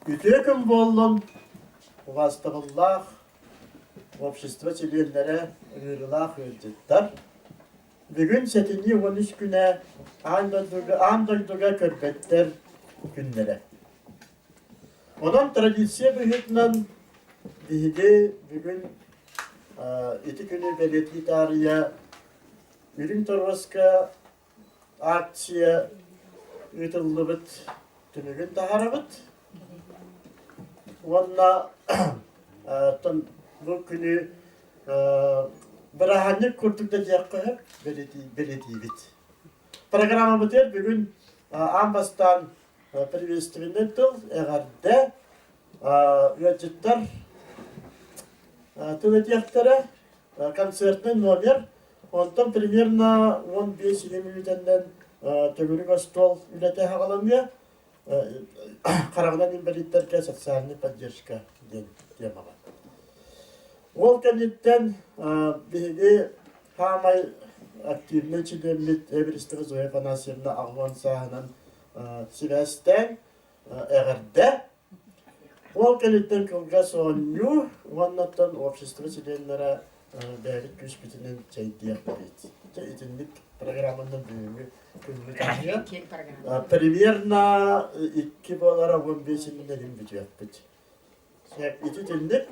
Үтүө күн буоллун, убаастабыллаах общество чилиэннэрэ, ыҥырыылаах ыалдьыттар! Бүгүн сэтинньи 13 күнэ аан дойдуга, аан дойдуга көрбөттөр күннэрэ. Онон традиция быһыытынан биһиги бүгүн ити күнү бэлиэтии таарыйа Үрүҥ торуоска акция ыытыллыбыт түмүгүн таһаарабыт уонна бу күнү бырааһынньык курдук да диэххэ сөп бэлиэтиибит. Программабытыгар бүгүн аан бастаан приветственный тыл, эҕэрдэ, ыалдьыттар тыл этиэхтэрэ, концертный номер, онтон примерно 15 мүнүүтэннэн төгүрүк остуол үлэтэ саҕаланыа, хараҕынан инбэлииттэргэ социальная поддержка диэн темаҕа. Ол кэнниттэн биһиги саамай активнай чилиэммит Эверстова Зоя Афанасьевна 80 сааһынан сибээстээн эҕэрдэ Ол кэнниттэн кылгас оонньуу уонна оттон общество чилиэннэрэ бэйэбит күүспүтүнэн чэйдиэхпит. Дьэ итинник программанан бүгүҥҥү күммүт ааһыа. Примерно икки буолара 15 иннинэ бүтүөхпүт. Ити итинник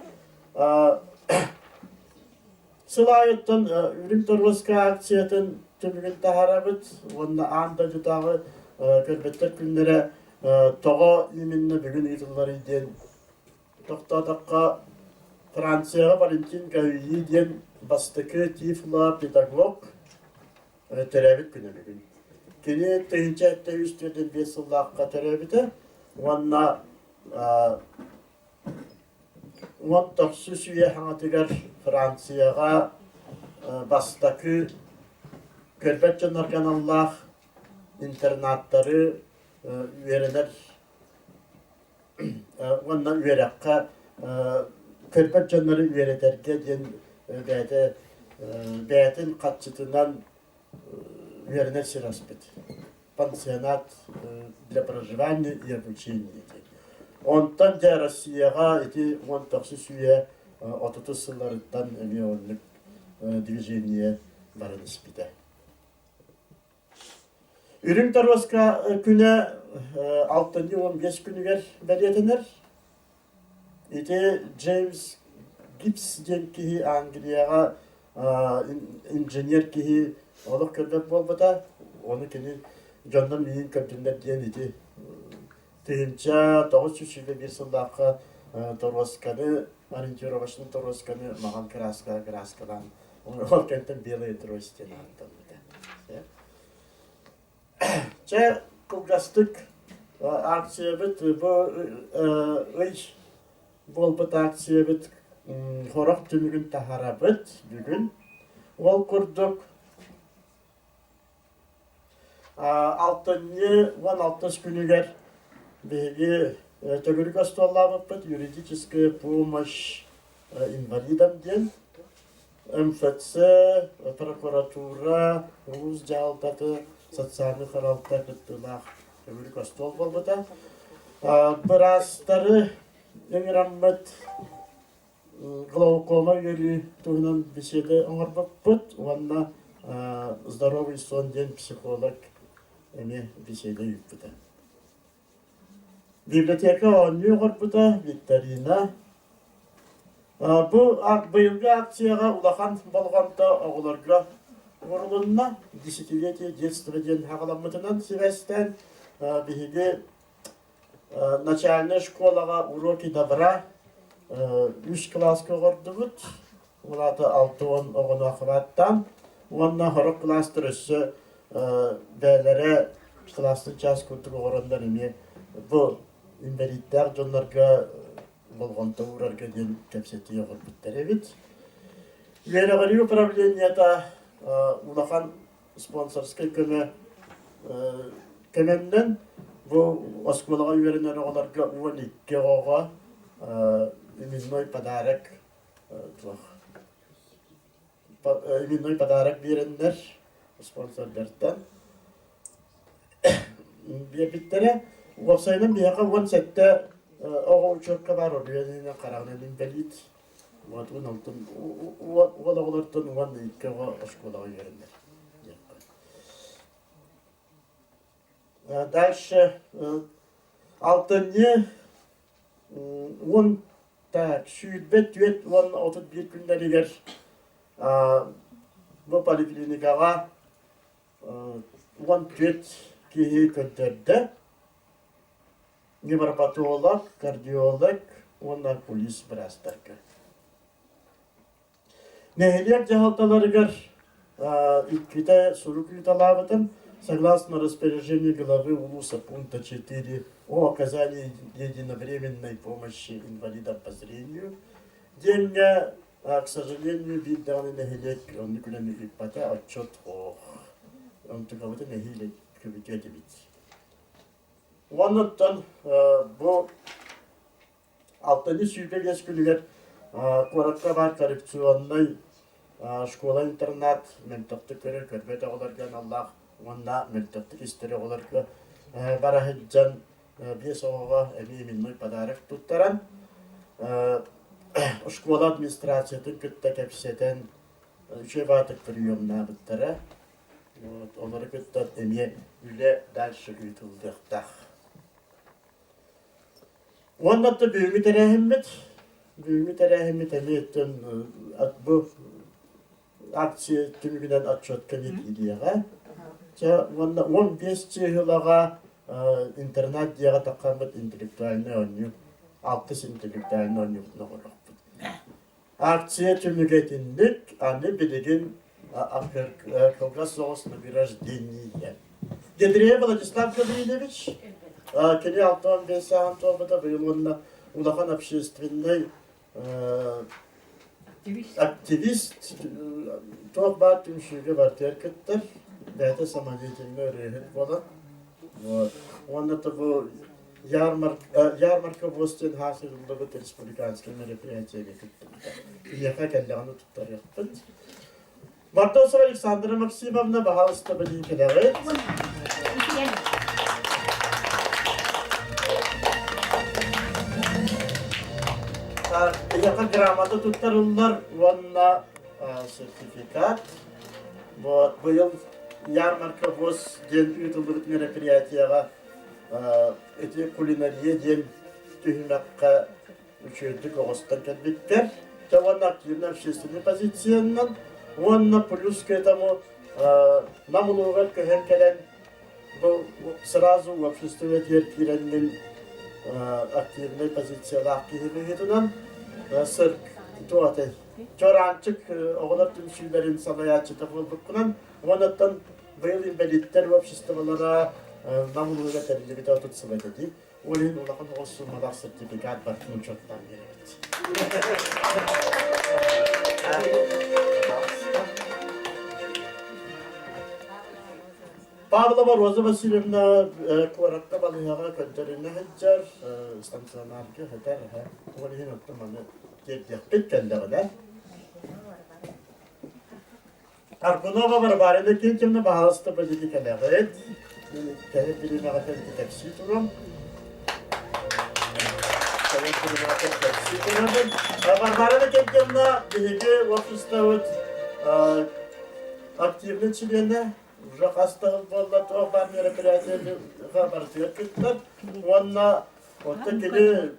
Сыл аайыттан Үрүҥ торуоска акциятын түмүгүн таһаарабыт уонна аан дойдутааҕы көрбөттөр күннэрэ тоҕо именно бүгүн ыытылларый диэн тохтоотоххо Францияҕа Валентин Гавии диэн бастакы тифло-педагог төрөөбүт күнэ бүгүн. Кини 1745 сыллаахха төрөөбүтэ уонна 19 үйэ хаҥатыгар Францияҕа бастакы көрбөт дьоннорго аналлаах интернаттары үөрэнэр уонна үөрэххэ көрбөт дьоннору үөрэтэргэ диэн бэйэтэ бэйэтин харчытынан үөрэнэр сир аспыт. Пансионат для проживания и обучения диэн. Онтон дьэ Россияҕа ити 19 үйэ 30 сылларыттан эмиэ оннук движение баран испитэ. Үрүҥ торуоска күнэ алтынньы 15 күнүгэр бэлиэтэнэр. Ити Джеймс Гибс диэн киһи Англияҕа инженер киһи олох көрбөт буолбута. Ону кини дьоннор миигин көрдүннэр диэн ити 1921 сыллаахха торуосканы, ориентировочный торуосканы маҕан кырааска кырааскалаан ол кэнтэн белая трость диэн ааттаммыта. Чэ, кылгастык акциябыт бу ый буолбут акциябыт сорох түмүгүн таһаарабыт бүгүн. Ол курдук алтынньы 16 күнүгэр биһиги төгүрүк остуоллаабыппыт юридическая помощь инвалидам диэн МФЦ, прокуратура, улуус дьаһалтата, социальнай харалта кыттыылаах төгүрүк остуол буолбута. Быраастары ыҥыраммыт глаукома ыарыы туһунан беседа оҥорбуппут уонна здоровый сон диэн психолог эмиэ беседа ыыппыта. Библиотека оонньуу оҥорбута, викторина. Бу быйылгы акцияҕа улахан болҕомто оҕолорго уурулунна. Десятилетие детства диэн саҕаламмытынан сибээстээн биһиги начальнай школаҕа уроки добра үс кылааска оҕордубут. Ол аата 60 оҕону охваттаан уонна сорох кылаастар өссө бэйэлэрэ кылаастыы чаас курдук оҥороннор эмиэ бу инбэлииттээх дьоннорго болҕомто уурарга диэн кэпсэтии оҥорбуттар эбит. Үөрэҕирии управлениета улахан спонсорскай көмө көмөннөн бу оскуолаҕа үөрэнэр оҕолорго 12 оҕоҕо именной подарок туох именной подарок биэрэннэр спонсордартан биэрбиттэрэ. Уопсайынан биһиэхэ 17 Оҕо учуокка баар оройуон хараҕынан инбэлиит. Вот уон алтын уол оҕолортон 12 оҕо оскуолаҕа үөрэнэр. Дальше алтынньы уон так 24 уонна 31 күннэригэр бу поликлиникаҕа 14 киһи көрдөрдө. Невропатолог, кардиолог уонна окулист быраастарга. Нэһилиэк дьаһалталарыгар иккитэ сурук ыыталаабытым. Согласно распоряжению главы улуса пункта 4 о оказании единовременной помощи инвалидам по зрению диэҥҥэ, к сожалению, биир даҕаны нэһилиэк оннук үлэни ыыппата, отчет ох. Онтукабытын эһиил көбүтүө этибит. Уонуттан бу 625 күнүгэр куоракка баар коррекционнай школа-интернат мөлтөхтүк көрөр көрбөт оҕолорго аналлаах уонна мөлтөхтүк истэр оҕолорго бара сылдьан биэс оҕоҕо эмиэ именной подарок туттаран школа администрациятын кытта кэпсэтэн үчүгэй баатык приемнаабыттара. Вот, олору кытта эмиэ үлэ дальше ыытыллыахтаах. Уонна да бүгүҥҥү тэрээһиммит эмиэ өттөн бу акция түмүгүнэн отчетка киириэҕэ. Чэ, уонна 15 чыыһылаҕа интернат дьиэҕэ таххаммыт интеллектуальнай оонньуу, алтыс интеллектуальнай оонньуубутун оҥоруохпут. Акция түмүгэ итинник, аны билигин кылгас соҕус награждение. Гедреев Владислав Гаврильевич, кини 65 сааһын туолбута быйыл уонна улахан общественнай активист, туох баар түмсүүгэ бартыгар кыттар, бэйэтэ самодеятельнай ырыаһыт буолар. Вот. Уонна бу ярмарка ВОЗ диэн хаасырыллыбыт республиканскай мероприятиега кыттыбыта. Киһиэхэ кэллэҕинэ туттарыахпыт. Мордосова Александра Максимовна, баһаалыста билии кэлэҕит. Эйиэхэ грамота туттарыллар уонна сертификат. Вот, быйыл ярмарка ВОЗ диэн ыытыллыбыт мероприятиеҕа ити кулинария диэн түһүмэххэ үчүгэйдик оҕостон кэлбиттэр. Дьэ уонна активная общественной позициянан уонна плюс к этому Нам улууһугар көһөн кэлэн бу сразу общество этигэр киирэннин активнай позициялаах киһи быһыытынан сырк туох Чораанчык оҕолор түмсүүлэрин салайааччыта буолбуккунан уоннаттан быйыл инбэлииттэр обществолара Нам улууһугар тэриллибитэ 30 сыл этэ дии. Ол иһин улахан оҕус суумалаах сертификат бартын учуоттаан биэрэбит. Павлова Роза Васильевна куоракка балыыһаҕа көрдөрүнэ сылдьар, станционарга сытар. Ол иһин оттон маны тиэрдиэхпит кэллэҕинэ. Аргунова Варвара Иннокентьевна, баһаалыста бэлитикэлэҕит. Кэһи бириэмэҕитин кэпсии турун. Варвара Иннокентьевна биһиги обществобыт активный членэ, уже хас да буолла туох баар мероприятие барытыгар кыттар. Уонна оттон кини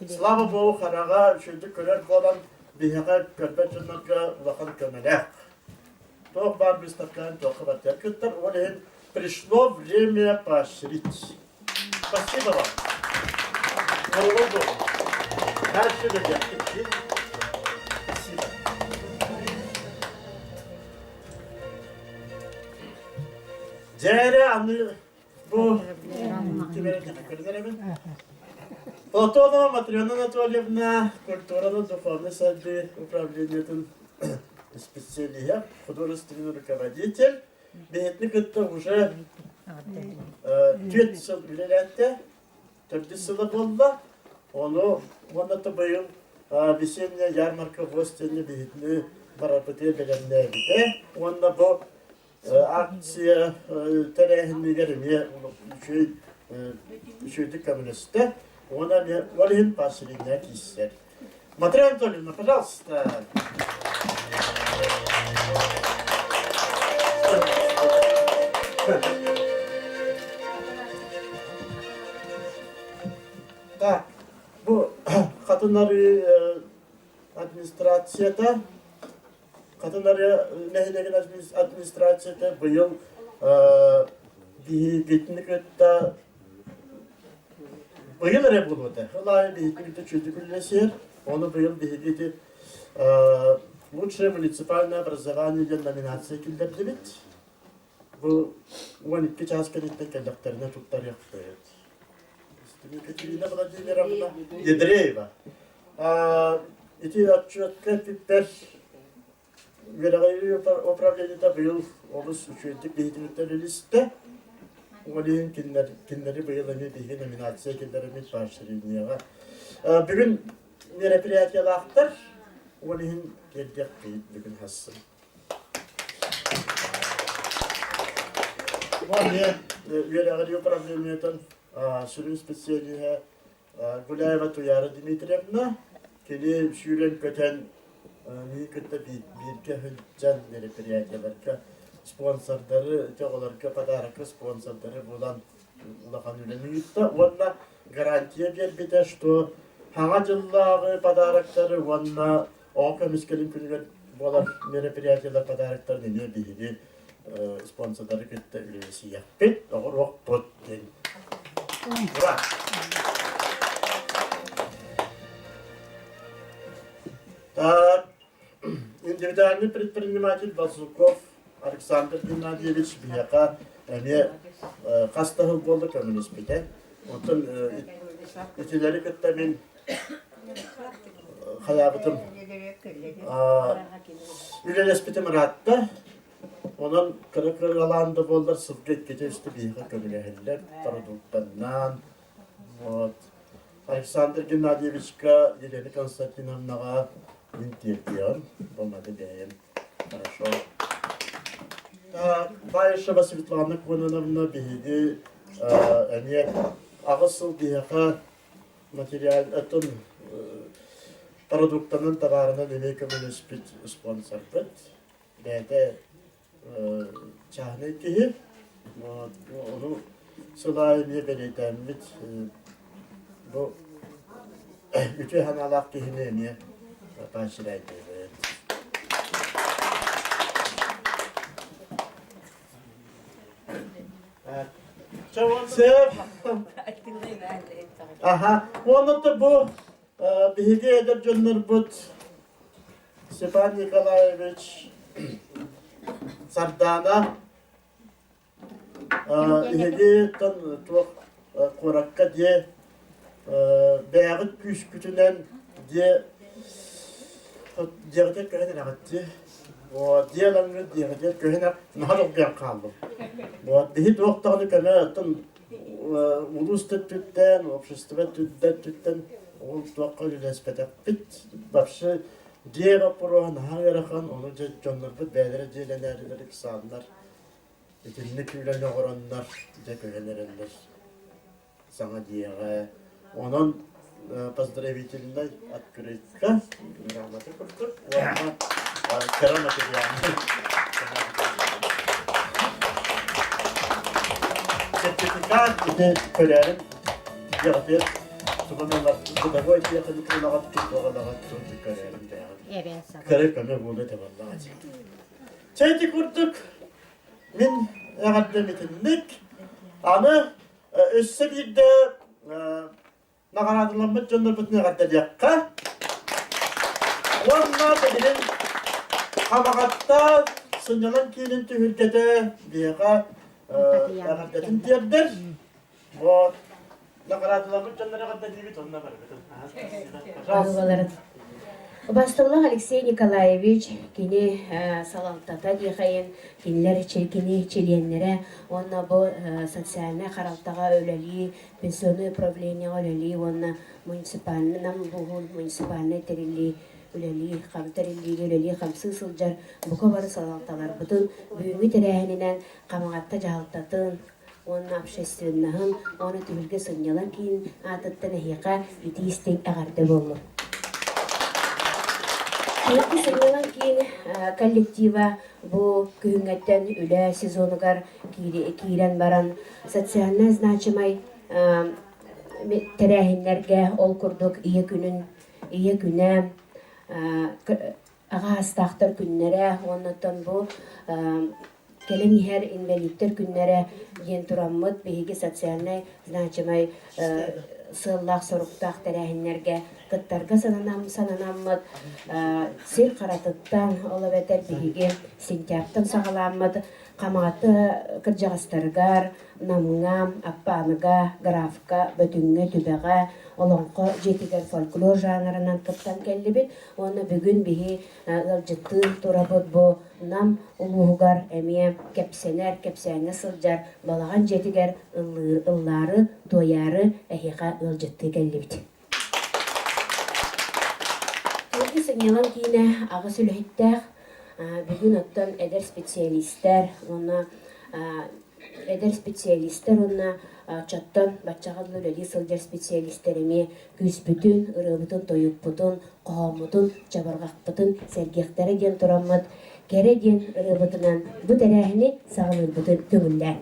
слава богу хараҕа үчүгэйдик көрөр буолан биһиэхэ көрбөт дьоннорго улахан көмөлөөх. Туох баар выставканы туохха барытыгар кыттар. Ол иһин пришло время поощрить. Спасибо вам. Дальше Спасибо. Дьээрэ аны бу Платонова Матрена Анатольевна культураны духовный сайдыы управлениетын специалиһа, художественный руководитель. Бэйэтин кытта уже түөрт сыл үлэлээтэ, төрдүс сыла буолла. Ону уонна да быйыл весенняя ярмарка ВОЗ диэни биһитини барарбытыгар бэлэмнээбитэ. Уонна бу акция тэрээһинигэр эмиэ үчүгэй үчүгэйдик көмөлөстө. Уонна эмиэ ол иһин поощрение киирсэр. Матрена Анатольевна, пожалуйста. Так, бу Хатын Арыы администрацията Хатын Арыы нэһилиэгин администрацията быйыл биһигитини кытта быйыл эрэ буолуота. Ол аайы биһиги кытта чүөтүк үлэлэсиэр. Ону быйыл биһиги ити лучшее муниципальное образование диэн номинация киллэрдибит. Бу 12 чаас кэнниттэн кэллэхтэринэ туттарыахпыт. Екатерина Владимировна Ядреева. Ити отчуотка эппиппэр үөрэҕи управлениета быйыл олус үчүгэйдик биһигиниттэн үлүстэ. Ол иһин кинилэр, кинилэри быйыл эмиэ биһиги номинация киллэриммит поощрениеҕа. Бүгүн мероприятиялаахтар, ол иһин тиэрдиэхпит бүгүн хассын. Бу эмиэ үөрэҕирии управлениетын сүрүн специалиһа Гуляева Туяра Дмитриевна кини сүүрэн-көтөн миигин кытта бииргэ сылдьан мероприятиеларга спонсордары, ити оҕолорго подарокка спонсордары булан улахан үлэни ыытта уонна гарантия биэрбитэ, что Саҥа дьыллааҕы подароктары уонна оҕо көмүскэлин күнүгэр буолар мероприятиелар подароктарын эмиэ биһиги спонсордары кытта үлэлэсиэхпит, оҕоруохпут диэн. Ура! Так, индивидуальный предприниматель Базуков Александр Геннадьевич биһиэхэ эмиэ хас да сыл буолла көмөлөспүтэ. Оттон итилэри кытта мин хайаабытым үлэлэспитим ыраатта. Онон кыра кыралаан да буоллар сылга иккитэ үстэ биһиэхэ көмөлөһөллөр, продуктаннаан. Вот. Александр Геннадьевичка, Елена Константиновнаҕа мин тиэрдиэҕим, болмады бэйэм. Хорошо. Так, Баишева Светлана Кононовна биһиги эмиэ аҕыс сыл биһиэхэ материал оттон продуктанан табаарынан эмиэ көмөлөспүт спонсорбыт. Бэйэтэ чааһынай киһи. Ону сыл аайы эмиэ бэлиэтээммит бу үтүө санаалаах киһини эмиэ поощряйдыыбыт. Сөп. Аха. Уонна бу биһиги эдэр дьоннорбут Степан Николаевич Сардаана эһиги туох куоракка дьиэ бэйэҕит күүскүтүнэн дьиэ дьиэҕитигэр көһөн эрэҕит дии. Вот дьиэ ылаҥҥыт дьиэҕитигэр көһөн наһаа долгуйан хааллым. Вот биһи туох даҕаны көмө оттон улуус өттүттэн, общество өттүттэн ол туохха үлэлэспэтэхпит. Вообще дьиэ боппуруоһа наһаа ыарахан, ону дьэ дьоннорбут бэйэлэрэ дьиэлэнээрилэр ыксааннар итинник үлэни оҥороннор дьэ көһөн эрэллэр саҥа дьиэҕэ. Онон поздравительнай открытка грамота курдук уонна кыра материальнай сертификат ити көрөөрүн дьиэҕитигэр тугун ылар бытовой тиэхиньикэ ылаҕыт туох ылаҕыт тугун көрөөрүн бэйэҕит кыра көмө буолуо этэ буоллаҕа Чэ ити курдук мин эҕэрдэм итинник аны өссө биирдэ наҕараадаламмыт дьоннорбутун эҕэрдэлиэххэ. Уонна билигин Хамаҕатта сынньалаҥ киинин түһүлгэтэ биһиэхэ эҕэрдэтин тиэрдэр. Вот. Наҕараадаламмыт дьоннор эҕэрдэлиибит онно барыбытын. Пожалуйста. Убастыллах Алексей Николаевич кини салалтата диэхэйин кинилэр кини чилиэннэрэ уонна бу социальнай харалтаҕа үлэлии пенсионнай управлениеҕа үлэлии уонна муниципальнай Нам улууһун муниципальнай тэриллии үлэлии хам тэриллиигэ үлэлии хамсыы сылдьар бука бары салалталарбытын бүгүҥҥү тэрээһининэн Хамаҕатта дьаһалтатын. уонна общественноһын уонна түһүлгэ сынньалаҥ киин аатыттан эһиэхэ итии истиҥ эҕэрдэ буоллун. Түһүлгэ сынньалаҥ киин коллектива бу күһүҥҥэттэн үлэ сезонугар киирэн баран социально значимай тэрээһиннэргэ ол курдук Ийэ күнүн Ийэ күнэ аҕа астаахтар күннэрэ уоннаттан бу кэлин иһэр инбэлииттэр күннэрэ диэн тураммыт биһиги социальнай значимай сыаллаах-соруктаах тэрээһиннэргэ кыттарга сананаммыт сир харатыттан ол эбэтэр биһиги сентябрьтан саҕалааммыт Хамаҕатта кырдьаҕастарыгар Намҥа, Аппааныга, Графка, Бөтүҥҥэ, Түбэҕэ Олоҥхо дьиэтигэр фольклор жанрынан кыттан кэллибит уонна бүгүн биһи ыалдьыттыы турабыт бу Нам улууһугар эмиэ кэпсэнэр, кэпсээҥҥэ сылдьар балаҕан дьиэтигэр ыллаары, туойаары эһиэхэ ыалдьыттыы кэллибит. Кэлги сынньалаҥ киинэ аҕыс үлэһиттээх. Бүгүн оттон эдэр специалистэр уонна эдэр специалистэр уонна чоттон баччаҕа дылы үлэлии сылдьар специалистэр эмиэ күүспүтүн, ырыабытын, тойукпутун, хоһооммутун, чабырҕахпытын сэргиэхтэрэ диэн тураммыт кэрэ диэн ырыабытынан бу тэрээһини саҕалыырбытын көҥүллээн.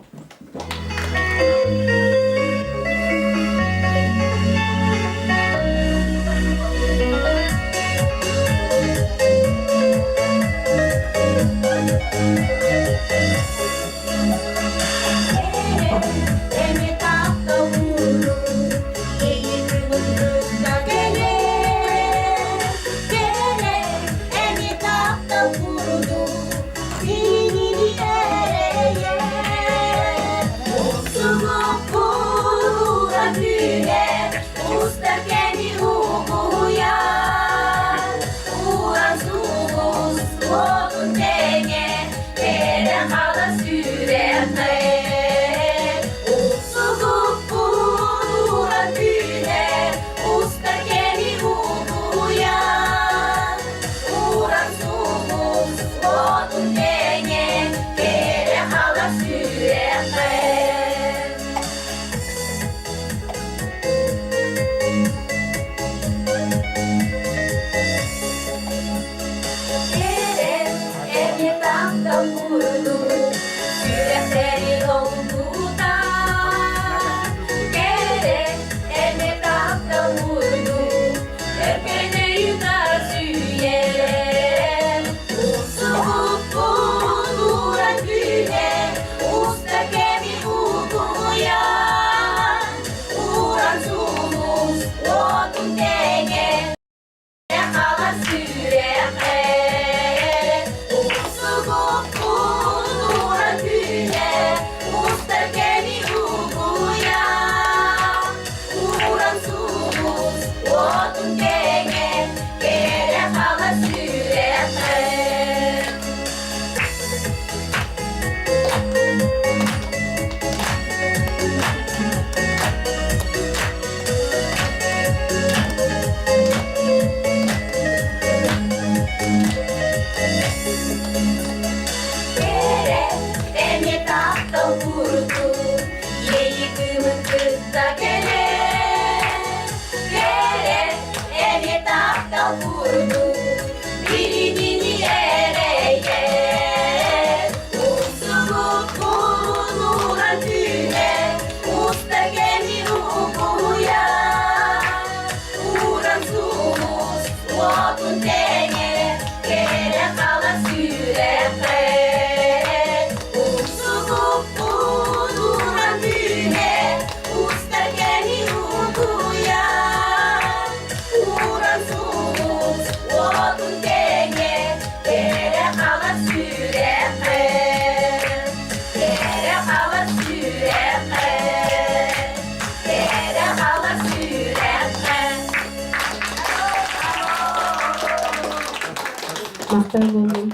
Махтал буоллун.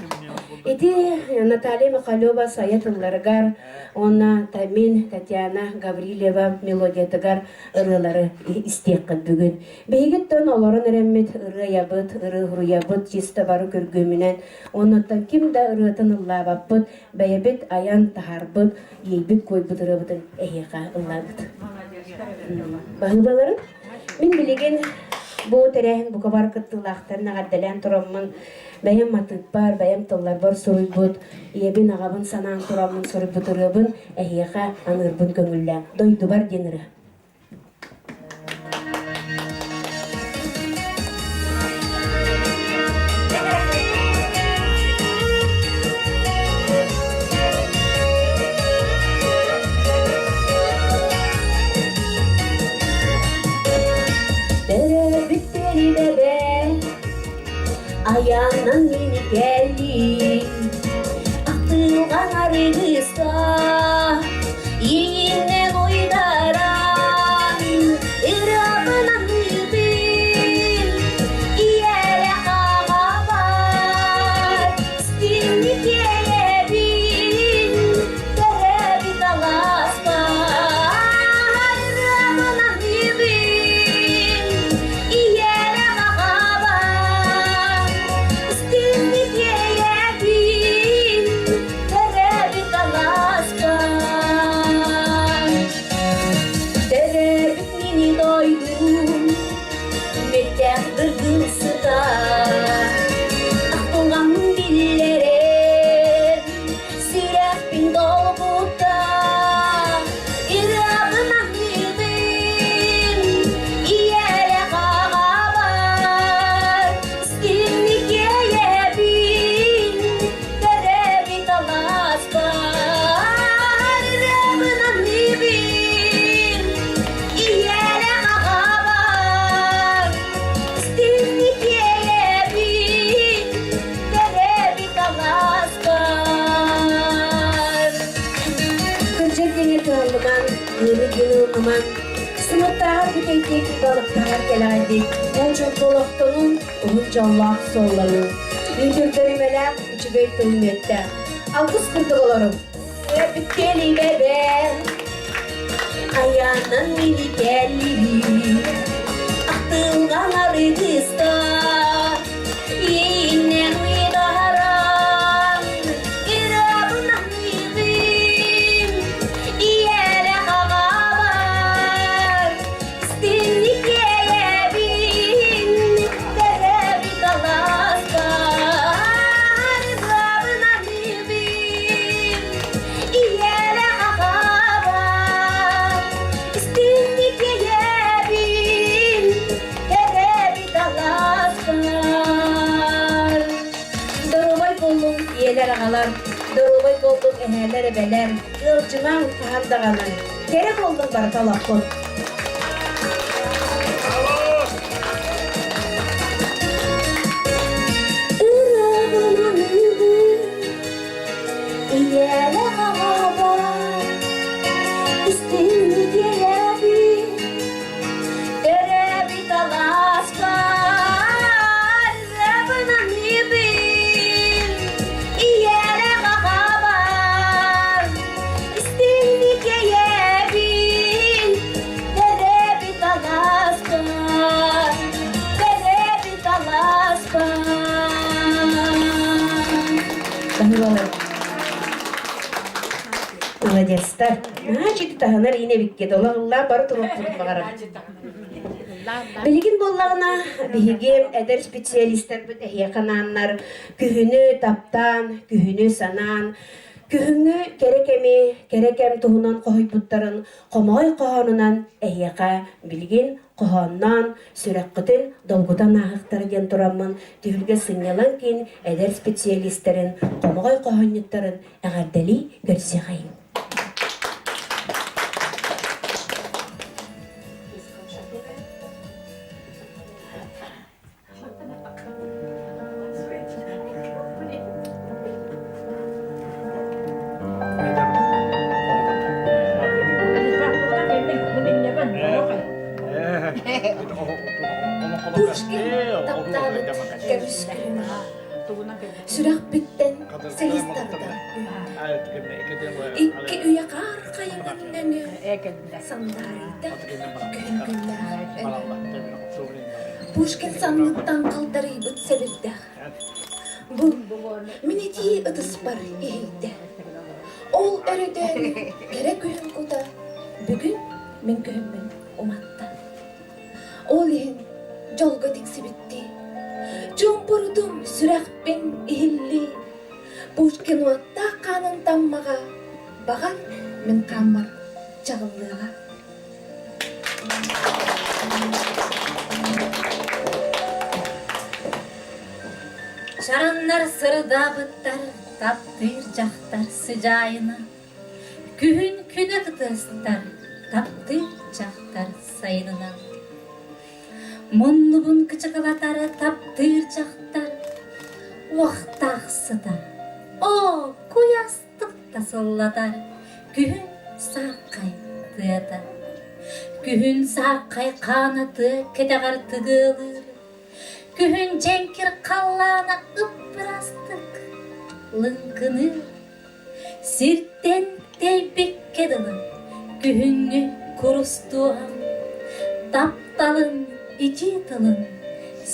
Ити Наталья Михалева сайа тылларыгар уонна Тамин Татьяна Гаврильева мелодиятыгар ырыалары истиэххит бүгүн. Биһигиттэн олорон эрэммит ырыайабыт, ырыа чисто бары күргүөмүнэн, оннуттан ким да ырыатын ыллаабаппыт, бэйэбит айан таһаарбыт, иэйбит-куойбут ырыабытын эһиэхэ ыллаабыт. Баһыыбаларын мин билигин бу тэрээһин бука бары кыттыылаахтарын эҕэрдэлээн тураммын, бэйэм матыыппар, бэйэм тылларбар суруйбут, ийэбин, аҕабын санаан тураммын суруйбут ырыабын эһиэхэ аныырбын көҥүллээҥ. Дойдубар диэн ырыа. Төрөөбүттэр бэбэ Айанан мини кэллим Ахтылҕан арыгыста Ииннэн уйдаран Ырыабын аныыбын Иэрэ хаҕабар Стинни киэйэбин Төрөөбүт алааспар Ырыабын аныыбын Ийэрэ аҕабар Истинник иэйэбин Төрөөбүт алааспар Төрөөбүт мини дойдум Мэтэх дыргыл сытар Ахтылҕан биллэрэр Сүрэхпин долгута Ырыабын аныыбын Ийэлэ хаҕабар Истинник иэйэбин Төрөөбүт алааспар Ырыабын аныыбын Ийэлэ хаҕабар Истинник иэйэбин Төрөөбүт алааспар Кырдьык диҥи кыһаллымаҥ, ыары диэн ылынымаҥ, сымыттааҕар бүтэйдик, балыктааҕар кэлэҕэйдик, уучун олохтонун, уһун дьоллоох суолланын. Үтүрдэримэлээх үчүгэй тыл мүөттээх. Алгыс курдук олоруҥ. Бүттели бэбэ, айанан мини кэллибит, ахтылҕан арыгыста, ииннэн уйдаран, ырыабын аныыбын, иэрэ хаҕабар, истинник иэйэбин, төрөөбүт алааспар, ырыабын аныыбын, иэрэ хаҕабар, истинник иэйэбин, төрөөбүт алааспар. Доруобай буоллуҥ ийэлэр аҕалар, доруобай буоллуҥ эһээлэр эбэлэр, ыалдьымаҥ хаһан даҕаны, кэрэ буоллуҥ барыта олоххут. Ырыабын аныыбын, ийэлэх аҕабар, истиҥник иэйэбин, Төрөөбүт алааспар ырыабын аныыбын, ийэлээх аҕабар истиҥник иэйэбин. Төрөөбүт алааспар, төрөөбүт алааспар. Молодецтар. Наачыты таһынар иин эбиккэ долоһуллаан бары туруохпутун баҕарар. Билигин буоллаҕына биһиги эдэр специалистарбыт эһиэхэ анааннар күһүнү таптаан, күһүнү санаан, күһүҥҥү кэрэ кэми, кэрэ кэм туһунан хоһуйбуттарын хомоҕой хоһоонунан эһиэхэ билигин хоһоонноон, сүрэххитин долгутан ааһыахтара диэн тураммын түһүлгэ сынньалаҥ киин эдэр специалистарын хомоҕой хоһоонньуттарын эҕэрдэлии көрсүөхэйиҥ. Пушкин таптаабыт көмүс күһүнэ сүрэхпиттэн силис тардар. Икки үйэ хаар хайыҥын нөҥүө сандаарыйда күһүн күннээх өҥө. Пушкин санныттан халдарыйбыт сэбирдэх. Бу мин итии ытыспар иһийдэ. Ол өрөтөөнү кэрэ күһүн кута бүгүн мин күһүммүн уматта. Ол иһин дьолго тиксибиттии, чуумпурдум сүрэхпин иһиллии, Пушкин уоттаах хаанын таммаҕа, баҕар, мин хааммар чаҕыллыаҕа. Чараннар сырдаабыттар, таптыыр дьахтар сыдьаайына Күһүн күнэ кытыастар, таптыыр дьахтар сайынынан. Муннубун кычыкылатар таптыыр дьахтар уохтаах сыта. Оо, куйаастык да сыллатар күһүн сааххай тыата. Күһүн сааххай хаана тыа кэтэҕэр тыгыалыыр. Күһүн дьэҥкир халлаана ып-ыраастык лыҥкыныыр. Сиртэн тэйбиккэ дылы күһүҥҥү курустуоҕам, тапталын итии тылын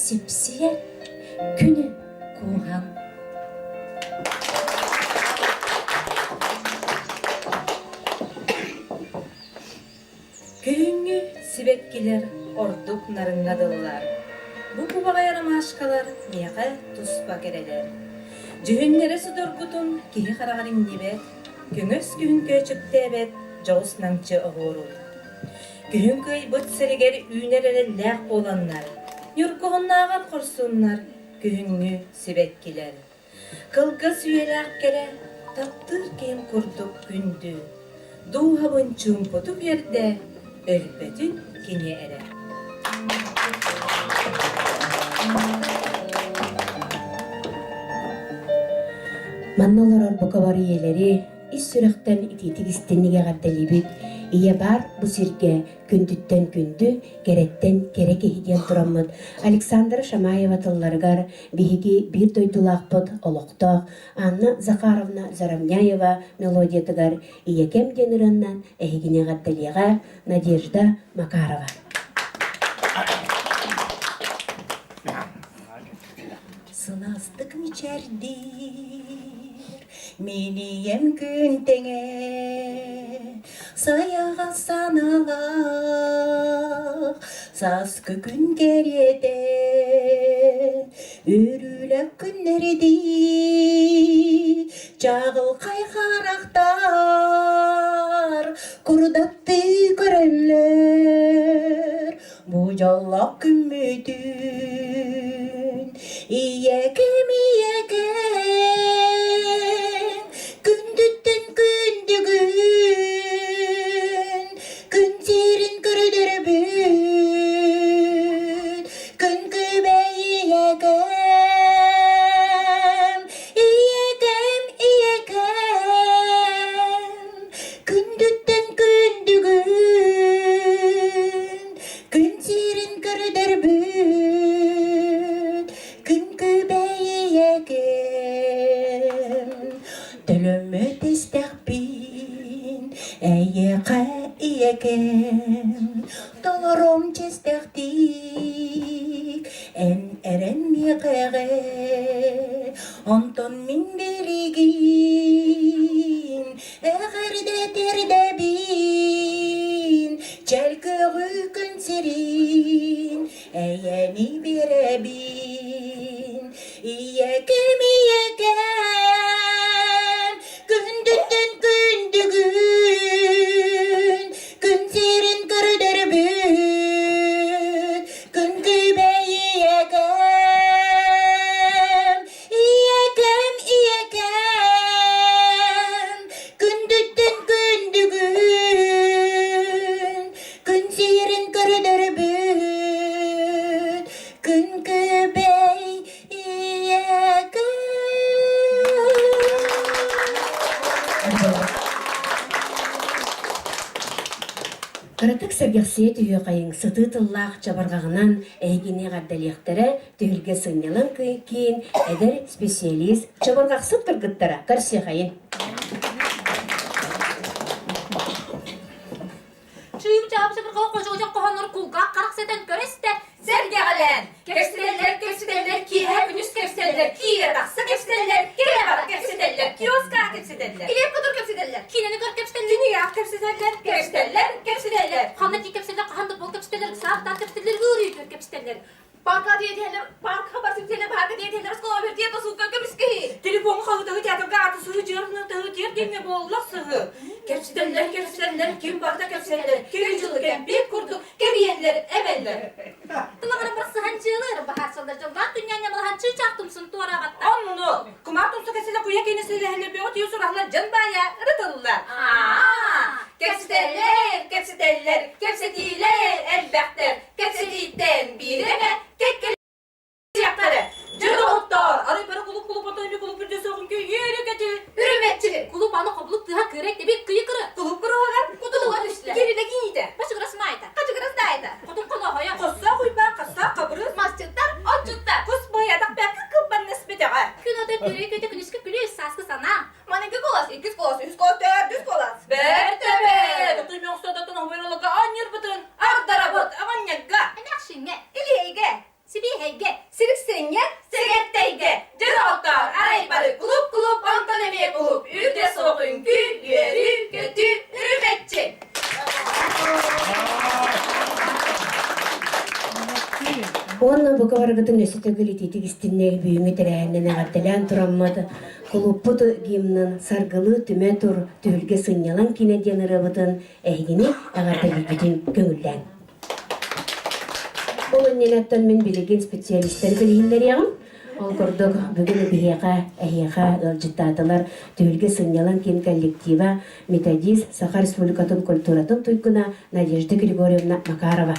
сипсийэр күнү кууһан. Күһүҥҥү сибэккилэр ордук нарыҥҥа дылылар. Бу кубаҕай ромашкалар миэхэ туспа кэрэлэр. Дьүһүннэрэ судургутун киһи хараҕар иҥнибэт, көҥөс күһүн көөчүктээбэт дьоҕус намчы оҕуорун. Күһүн кыайбыт сиригэр үүнэр эрэллээх буоланнар, ньургуһуннааҕар хорсуннар күһүҥҥү сибэккилэр. Кылгас үйэлээх кэрэ, таптыыр киһим курдук күндү, дууһабын чуумпутук үөрдэ, өлбөтүн кини эрэ. Манна олорор бука бары ийэлэри ис сүрэхтэн итиитик истинник эҕэрдэлиибит. Ийэ баар бу сиргэ күндүттэн күндү, кэрэттэн кэрэ киһи диэн тураммыт Александра Шамаева тылларыгар биһиги биир дойдулаахпыт олохтоох Анна Захаровна Заровняева мелодиятыгар «Ийэкэм» диэн ырыаннан эһигини эҕэрдэлиэҕэ Надежда Макарова. Сылаастык мичээрдиир мин ийэм күн тэҥэ сайаҕас санаалаах сааскы күн кэриэтэ өрүүлэх күннэрдии чаҕылхай харахтар курдаттыы көрөллөр Бу дьоллоох күммүтүн ийэкэм ийэкэм күндүттэн күндүгүн күн сирин көрдөрбүт күн күбэй ийэкэм ийэкэм ийэкэм күндүттэн күндүгүн Күн сирин көрдөрбүт, күн күбэй ийэкэм, төлөммөт истэхпин, эйиэхэ ийэкэм, толором чэстэхтик, эн эрэн миэхэҕэ, онтон мин билигин эҕэрдэ тиэрдэбин, чэл көҕү күн сирин эйэни биэрэбин. Ийэкэм, ийэкэм, күндүттэн күндүгүн, күн сирин көрдөрбүт, күн күбэй ийэкэм, Ийэкэм, ийэкэм, күндүттэн күндүгүн, Кыратык сэргэхсийэ түһүөххэйиҥ, сытыы тыллаах чабырҕаҕынан эһигини эҕэрдэлиэхтэрэ, түһүлгэ сынньалаҥ киин эдэр специалист чабырҕахсыт кыргыттара көрсүөххэйиҥ. Чыым-чаап чабырҕаҕы хочоочох хоһооннор кулгаах харах сэтэн көрө истэ сэргэҕэлээн кэпсэтэллэр, кэпсэтэллэр, киэһэ күнүс кэпсэтэллэр, киирэ тахса кэпсэтэллэр, кэлэ бара кэпсэтэллэр, киоскаҕа кэпсэтэллэр, килиэп кутур кэпсэтэллэр, киинэни көр кэпсэтэллэр, кинигэҕэ кэпсэтэллэр, кэпсэтэллэр, кэпсэтэллэр, ханна тии кэпсэтэллэр, хаһан да буол кэпсэтэллэр, саах-таах кэпсэтэллэр, ыарыы көр кэпсэтэллэр. Парка диэтэллэр, парка барсып диэтэллэр, парка диэтэллэр, оскуола бэртиэ тосуука көмүскэһи. Телефоҥҥа хаһыытаһыы театрга ааты сыһыы дьыарны таһыы тиэр диэҥҥэ буоллах сыһыы. Кэпсэтэллэр, кэпсэтэллэр, ким барыта кэпсэллэр, кири дьылы кэмпиэт курдук кэбиһэллэр, эбэллэр. Тылыгырын бырсыһан дьыалыр, баһааччылар дьыллаах күннээн ньамалаһан чыычаах тумсун туораабаттар. Онну, кумаар тумсу кэсилэ куйа кини силэһэлэр бөҕө тиийэ сураһылар дьон баайа ырытыллар. Аа, кэпсэтэллэр, кэпсэтэллэр, кэпсэтиилэр элбэхтэр, кэпсэтииттэн биир эмэ кэккэлиэхтэрэ. Дьэ доҕоттоор, арай бары кулуп кулуп отойну кулуп үрдэ соҕун күйүөрү кэти. Үрүмэччи, кулуп аны хобулук тыһа кыырай тэбик кыйы кыры. Кулуп куруһаҕар кутулуга түстэ. Кирилэ киитэ. Бачыгырас маайта. Хачыгырас даайта. Хотун холоһойо. Хоссоох уйбаан хассаах хабырыыс. Масчыттар, отчуттар. Кус быйатах бэккэ кылбаннас бүтэҕэ. Күн ото күрүй көтө күнүскэ күлүс сааскы санаа. Маныгы кулас, иккис кулас, үһүс кулас, төрдүс кулас. Бэртэбэ! Тутуй мөҥсөдотун хомуйролога анньырбытын ардарабыт аҕанньагга. Эмээхсиҥҥэ, Илиэйгэ, сибиэһэйгэ, сириксиҥҥэ, сэгэттейгэ. Дьэ доҕоттоор, арай бары кулуп-кулуп, онтон эмиэ кулуп, үрдэ суох үҥкүү, үөрүү, көтүү, үрүмэччи. Уонна бука барыгытын өссө төгүл итиитик истиннээх бүгүҥҥү тэрээһиннэн эҕэрдэлээн тураммыт кулууппут гимнын «Саргылыы түмэ тур, түһүлгэ сынньалаҥ киинэ» диэн ырыабытын эһигини эҕэрдэлиирбитин көҥүллээҥ. Ол иннинэттэн мин билигин специалистары билиһиннэриэҕим. Ол курдук бүгүн биһиэхэ, эһиэхэ ыалдьыттаатылар Түһүлгэ сынньалаҥ киин коллектива, методист, Саха Республикатын культуратын туйгуна Надежда Григорьевна Макарова.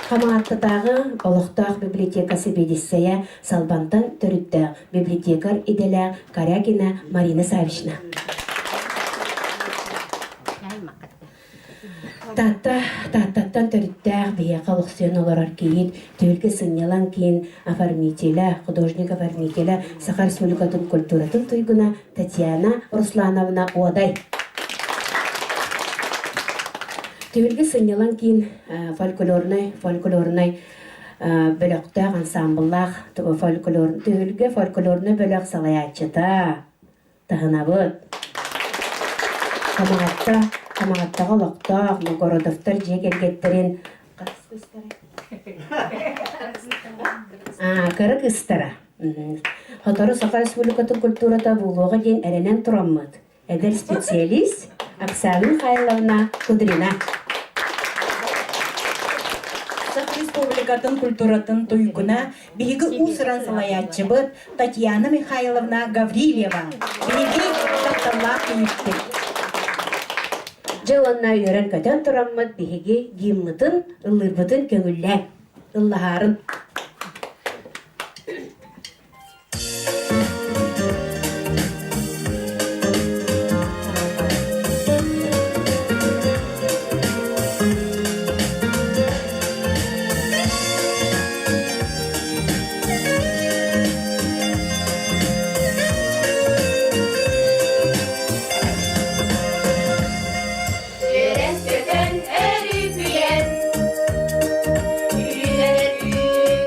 Хамаҕаттатааҕы олохтоох библиотека сэбиэдиссэйэ Салбантан төрүттээх библиотекарь идэлээх Корякина Марина Савична. Таатта, Тааттаттан төрүттээх биһиэхэ олохсуйан олорор киин, түһүлгэ сынньалаҥ киин оформителя, художник-оформителя, Саха Республикатын культуратын туйгуна Татьяна Руслановна Уодай. Түһүлгэ сынньалаҥ киин фольклорнай фольклорнай бөлөхтөөх ансамбллаах фольклор түһүлгэ фольклорнай бөлөх салайааччыта таһынабыт. Хамаҕатта, Хамаҕаттаҕа олохтоох Новгородовтар дьиэ кэргэттэрин кыра кыыстара. Сотору Саха Республикатын культурата буолуоҕа диэн эрэнэн тураммыт. Эдэр специалист Оксана Михайловна Кудрина. Саха Республикатын культуратын туйгуна биһиги уус-уран салайааччыбыт Татьяна Михайловна Гаврильева. Биһиги тапталлаах кийииппит. Дьэ уонна үөрэн-көтөн тураммыт биһиги гиммытын, ыллыырбытын көҥүллээн, ыллаһаарын. Үөрэн-көтөн өрүкүйэн, үүнэр өрүү.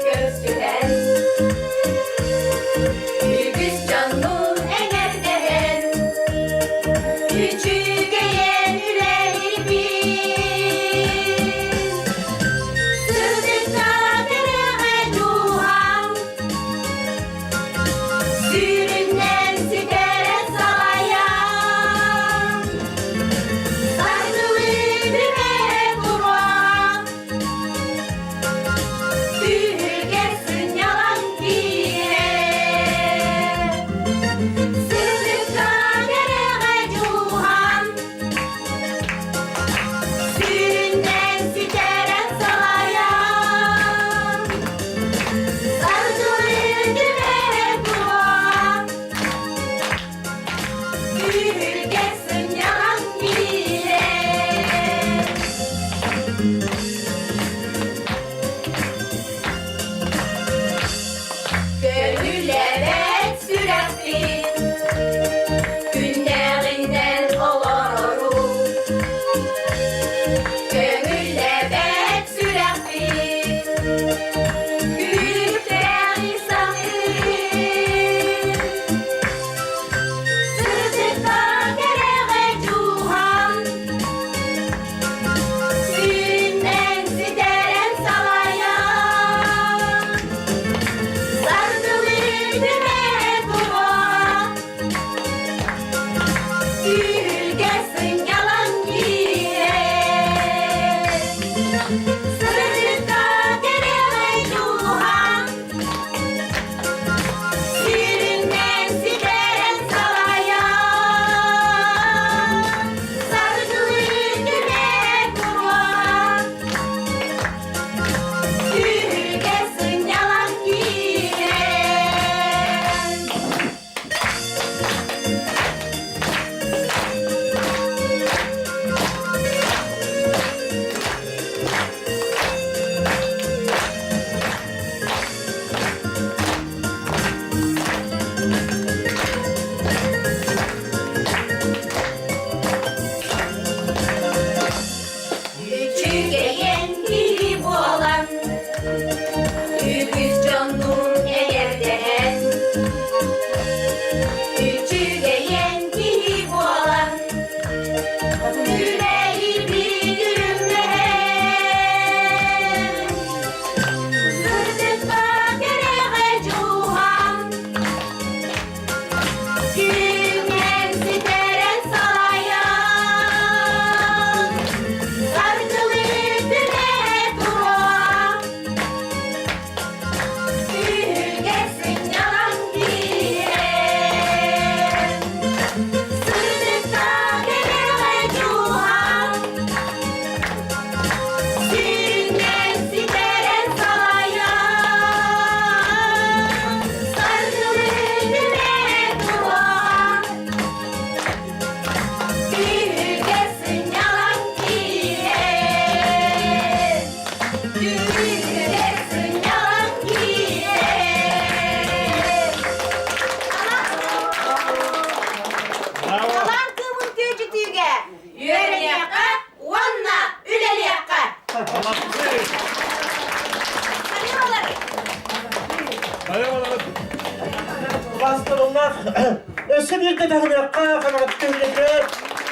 Биирдэ таһыныахха ханаҕатты үлэтигэр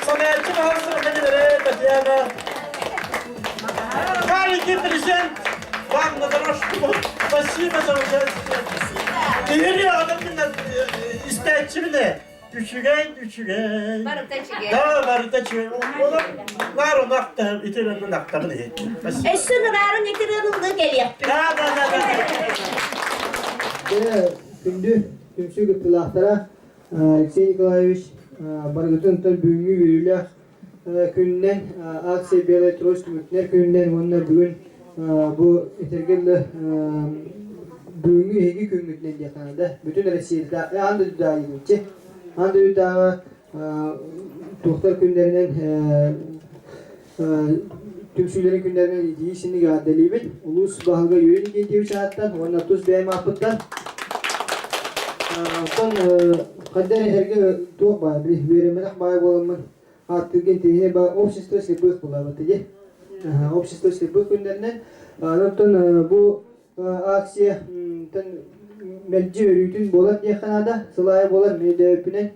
санааччы баһаалыстара кэллэрэ Татьяна. Маленький презент вам на дорожку. Спасибо за участие. Киһи аҕатын истээччибине. Үчүгэй, үчүгэй. Барыта үчүгэй. Да, барыта үчүгэй. Онон наар ону ахтаһым, итирэнин ахтабын иһиттим. Спасибо. Өссө нырарын итирэныллыы кэлиэхпит. Да, да, да, да. Күндү түмсүү кыттыылаахтара Алексей Николаевич барыгытын бүгүҥҥү үөрүүлээх күнүнэн акция «Белая трость» түмүктэнэр күнүнэн уонна бүгүн бу этэргэ дылы бүгүҥҥү эһиги күҥҥүтүнэн диэххэ наада. Бүтүн Россиятааҕы аан дойдутааҕы диэччи. Аан дойдутааҕы туохтар күннэринэн түмсүүлэрин күннэринэн итии синиг эҕэрдэлиибит. Улуус баһылыга Юрий Никитьевич ааттан уонна тус бэйэм ааппыттан. Оттон хайдах этэргэ туох баар, үөрэммэтэх баай буоламмын ааттыырга интэриэһинэй баар общество слепых буолаабыт дии. Общество слепых күннэринэн. Оттон бу акция мэлдьи өрүүтүн буолар диэххэ наада. Сыл аайы буолар мин өйдөөбүппүнэн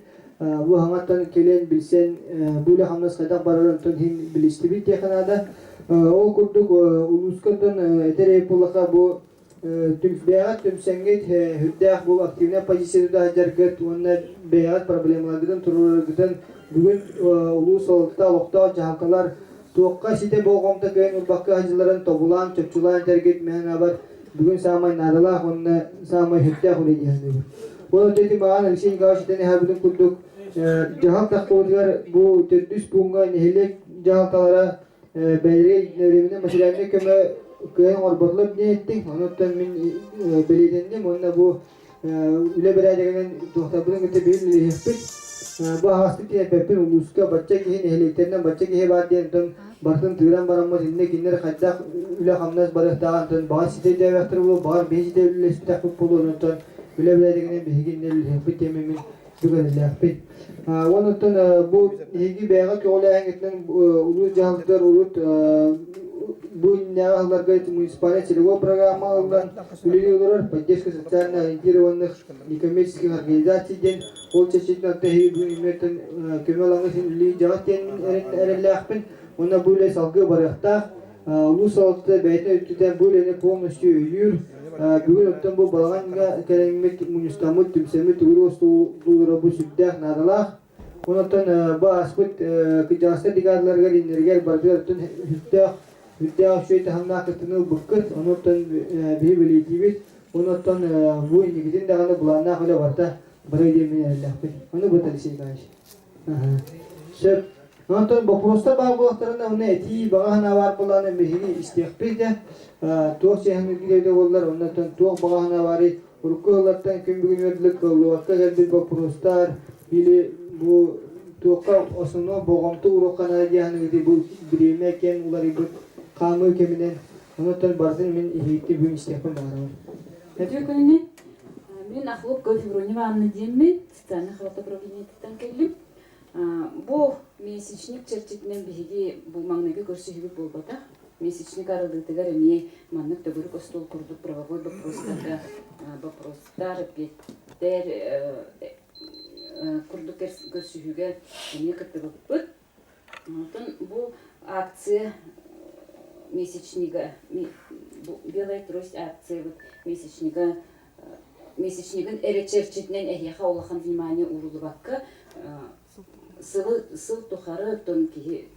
бу хаҥаттан кэлэн билсэн бу үлэ-хамнас хайдах барарын онтон иһин билистибит диэххэ наада. Ол курдук улууска оттон этэр буоллахха бу бэйэҕит түмсэҥҥит үрдээх бу активнай позицияны сылдьаргыт уонна бэйэҕит проблемаларгытын туруораргытын бүгүн улуус салалтата олохтоох дьаһалталар Туохха ситэ болҕомто кыайан ылбакка сылдьалларын тобулаан, чопчулаан этэргит мэһэн абар бүгүн саамай наадалаах уонна саамай сөптөөх үлэ дии саныыбын. Уонна ити маҕан Алексей Николаевич этэн аһаабытын курдук, дьаһал таххыбытыгар бу төрдүс пууҥҥа нэһилиэк дьаһалталара бэйэлэрэ временной материальнай көмө кыайан оҥорботулар диэн эттиҥ. Онуттан мин бэлиэтэнним уонна бу үлэ бэрээдэгинэн туохтарбытын кытта биир үлэлэһиэхпит. Бу аһаҕастык тиэрпэппин улууска бачча киһи нэһилиэктэринэн бачча киһи баар диэн онтон барытын тыыран бараммыт иннэ кинилэр хайдах үлэ-хамнас барыахтааҕын онтон баҕар ситэ өйдөөбөхтөр буолуо, баҕар биһи ситэ үлэлэспэтэхпит буолуо онтон үлэ бэрээдэгинэн биһиги иннэ үлэлэһиэхпит диэн мин бүгэриллээхпит. Уонна оттон бу эһиги бэйэҕит көҕүлээһиҥҥитинэн улуус дьаһалтатыгар урут бу иннинээҕи сылларга муниципальная целевой программа ыллан үлэлии олорор поддержка социально ориентированных некоммерческих организаций диэн ол чэрчитинэн эһиги бүгүн иммертэн көмө ылаҥҥыт иһин үлэлии дьаҕыт диэн эрэллээхпин уонна бу үлэ салгыы барыахтаах. Улуус салалтата бэйэтин өттүттэн бу үлэни полностью өйүүр. Бүгүн оттон бу балаҕаҥҥа кэлэммит, мунньустаммыт, түмсэммит төгүрүк остуоллуура бу сүрдээх наадалаах. Онтон бу ааспыт кырдьаҕастар декадаларыгар иннилэригэр барытыгар оттон сүрдээх сүрдээх үчүгэй таһымнаах кыттыыны ылбыккыт. Онуттан биһи бэлиэтиибит. Онуттан бу инникитин даҕаны былааннаах үлэ барыта барыа диэммин эрэллээхпин. Ону бу Алексей Николаевич. Сөп. Онтон боппуруостар баар буоллахтарына, уонна этии баҕа санаа баар буоллаҕына биһиги истиэхпит да, туох чэһин буоллар, оннуттан туох баҕа санаа баарый, урукку сыллартан күн бүгүнүгэр дылы кыаллыбакка кэлбит боппуруостар, или бу туохха основной болҕомто ууруохха наада диэн бу бириэмэ кэм уларыйбыт хаамыы кэминэн, онуттан барытын мин иһиитти бүгүн истиэхпин баҕарабын. Үтүө күнүнэн. Мин Охлопкова Февронья Ивановна диэммин, социальнай халата управлениетыттан кэллим. Бу месячник чэрчитинэн биһиги бу маҥнайгы көрсүһүүбүт буолбатах. Месячник арыллыытыгар эмиэ маннык төгүрүк остуол курдук правовой боппуруостарга вопростар, эппиэттэр курдук көрсүһүүгэ эмиэ кыттыбыппыт. Онтон бу акция месячнига, Белая трость акциябыт месячнига месячнигын эрэ чэрчитинэн эһиэхэ улахан внимание ууруллубакка сылы сыл тухары оттон киһи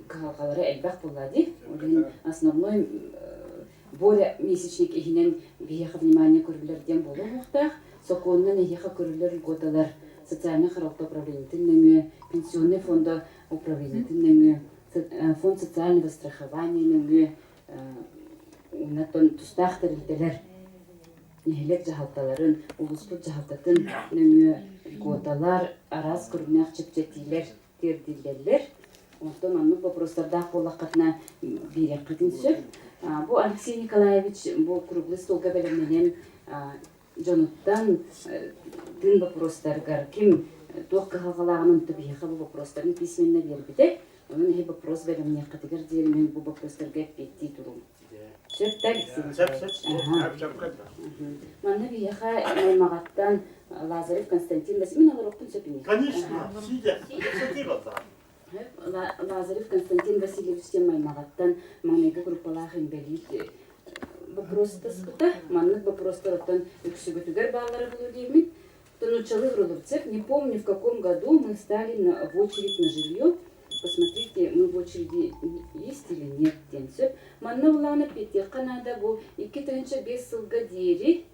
кыһалҕалара элбэх буолла дии. Ол иһин основной более месячник иһинэн биһиэхэ внимание көрүллэр диэн буолуохтаах. Сокуонунан эһиэхэ көрүллэр льготалар социальнай харалта управлениетын нөҥүө, пенсионный фонда управлениетын нөҥүө, фонд социального страхования нөҥүө уонна тустаах тэрилтэлэр нэһилиэк дьаһалталарын, улууспут дьаһалтатын нөҥүө льготалар, араас көрүҥнээх чэпчэтиилэр тиэрдиллэллэр. Онтон оннук вопростардаах буоллаххытына биэриэххитин сөп. Бу Алексей Николаевич бу круглый столга бэлэмнэнэн дьонуттан тыын боппуруостарыгар ким туох кыһалҕалааҕын онто биһиэхэ бу боппуруостарын письменно биэрбитэ. Онон эһи боппуруос бэлэмниэххитигэр диэри мин бу боппуруостарга эппиэттии туруум. Сөп да, Алексей Николаевич? Манна биһиэхэ Маймаҕаттан Лазарев Константин Васильевич. Мин олоруохпун сөп ини. Конечно, сидя. Сиди Лазарев Константин Васильевич диэн Маймаҕаттан маҥнайгы группалаах инбэлиит боппуруостаспыта. Маннык боппуруостар оттон үксүбүтүгэр бааллара буолуо диэммит. Тонучалы Руловцев, не помню, в каком году мы стали на, в очередь на жилье. Посмотрите, мы в очереди есть или нет диэн сөп. Манна улаана петиэххэ наада бу 2005 сылга диэри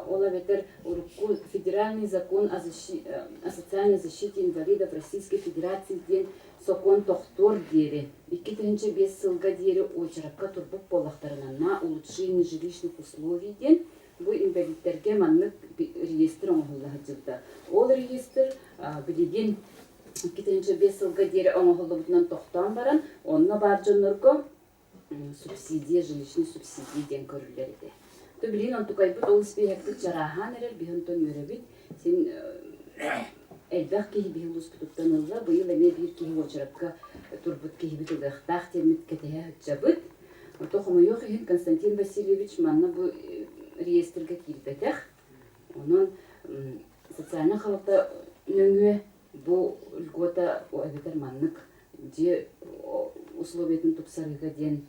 ол эбэтэр урукку федеральный закон о, защи... о социальной защите инвалидов Российской Федерации диэн сокуон тохтуор диэри 2005 сылга диэри уочаракка турбут буоллахтарына на улучшение жилищных условий диэн бу инбэлииттэргэ маннык реестр оҥоһулла сылдьыбыта. Ол реестр билигин 2005 сылга диэри оҥоһуллубутунан тохтоон баран, онно баар дьоннорго субсидия, жилищный субсидия диэн көрүллэр этэ. То билигин онтукайбыт ол испииһэкпит чарааһаан эрэр, биһи онтон үөрэбит. Син элбэх киһи биһи улууспутуттан ылла. Быйыл эмиэ биир киһи уочаракка турбут киһибит ылыахтаах диэммит кэтэһэ сылдьабыт. Ото хомойуох иһин Константин Васильевич манна бу реестргэ киирбэтэх. Онон социальнай халта нөҥүө бу льгота эбэтэр маннык дьиэ условиятын тупсарыыга диэн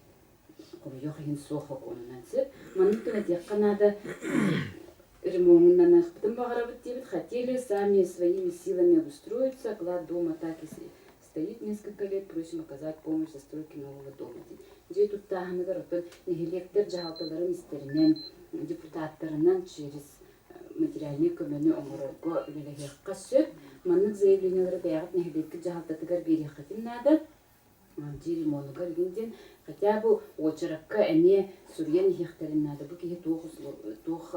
хомойуох иһин суох сокуонунан сөп. Маннык гына этиэххэ наада ремоннаныахпытын баҕарабыт диэбит хотели сами своими силами обустроиться, оклад дома так и стоит несколько лет, просим оказать помощь в застройке нового дома диэн. Дьиэ туттааһыныгар оттон нэһилиэктэр дьаһалталарын истэринэн, депутаттарынан через материальнай көмөнү оҥорорго үлэлэһиэххэ сөп. Маннык заявлениелары бэйэҕит нэһилиэккит дьаһалтатыгар биэриэххитин наада. Дьиэ ремонугар игин диэн хотя бы уочаракка эмиэ суруйан иһиэхтэрин наада. Бу киһи туох туох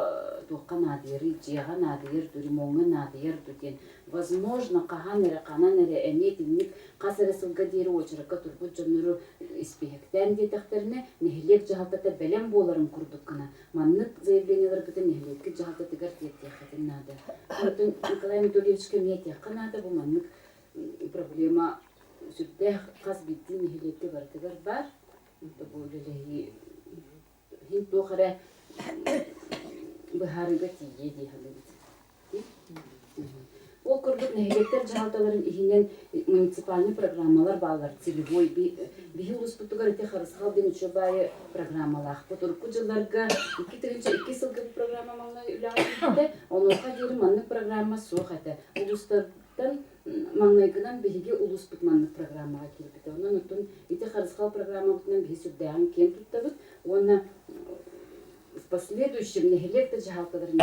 туохха наадыйарый, дьиэҕэ наадыйар дуу, ремоҥҥа наадыйар дуу диэн. Возможно, хаһан эрэ, ханан эрэ эмиэ итинник хас эрэ сылга диэри уочаракка турбут дьоннору испииһэктээн диэтэхтэринэ, нэһилиэк дьаһалтата бэлэм буоларын курдук гына Маннык заявлениеларбытын нэһилиэккит дьаһалтатыгар тиэрдиэххитин наада. Оттон Николай Анатольевичка эмиэ этиэххэ наада, бу маннык проблема сүрдээх хас биирдии нэһилиэккэ барытыгар баар. Бу үлэлэһии иһин туох эрэ быһаарыыга тиийиэ дии саныыбыт. Ол курдук нэһилиэктэр дьаһалталарын иһинэн муниципальнай программалар бааллар. Целевой биһи улууспутугар ити Харысхал диэн үчүгэй баайы программалаахпыт. Урукку дьылларга 2002 сылга бу программа маҥнай үлэҕэ киирбитэ. Онуоха диэри маннык программа суох этэ. Улуустартан маҥнайгынан биһиги улууспут маннык программаҕа киирбитэ. Онон оттон ити Харысхал программабытынан биһи сүрдээҕин киэн туттабыт уонна В последующем нэһилиэк да дьаһалталарын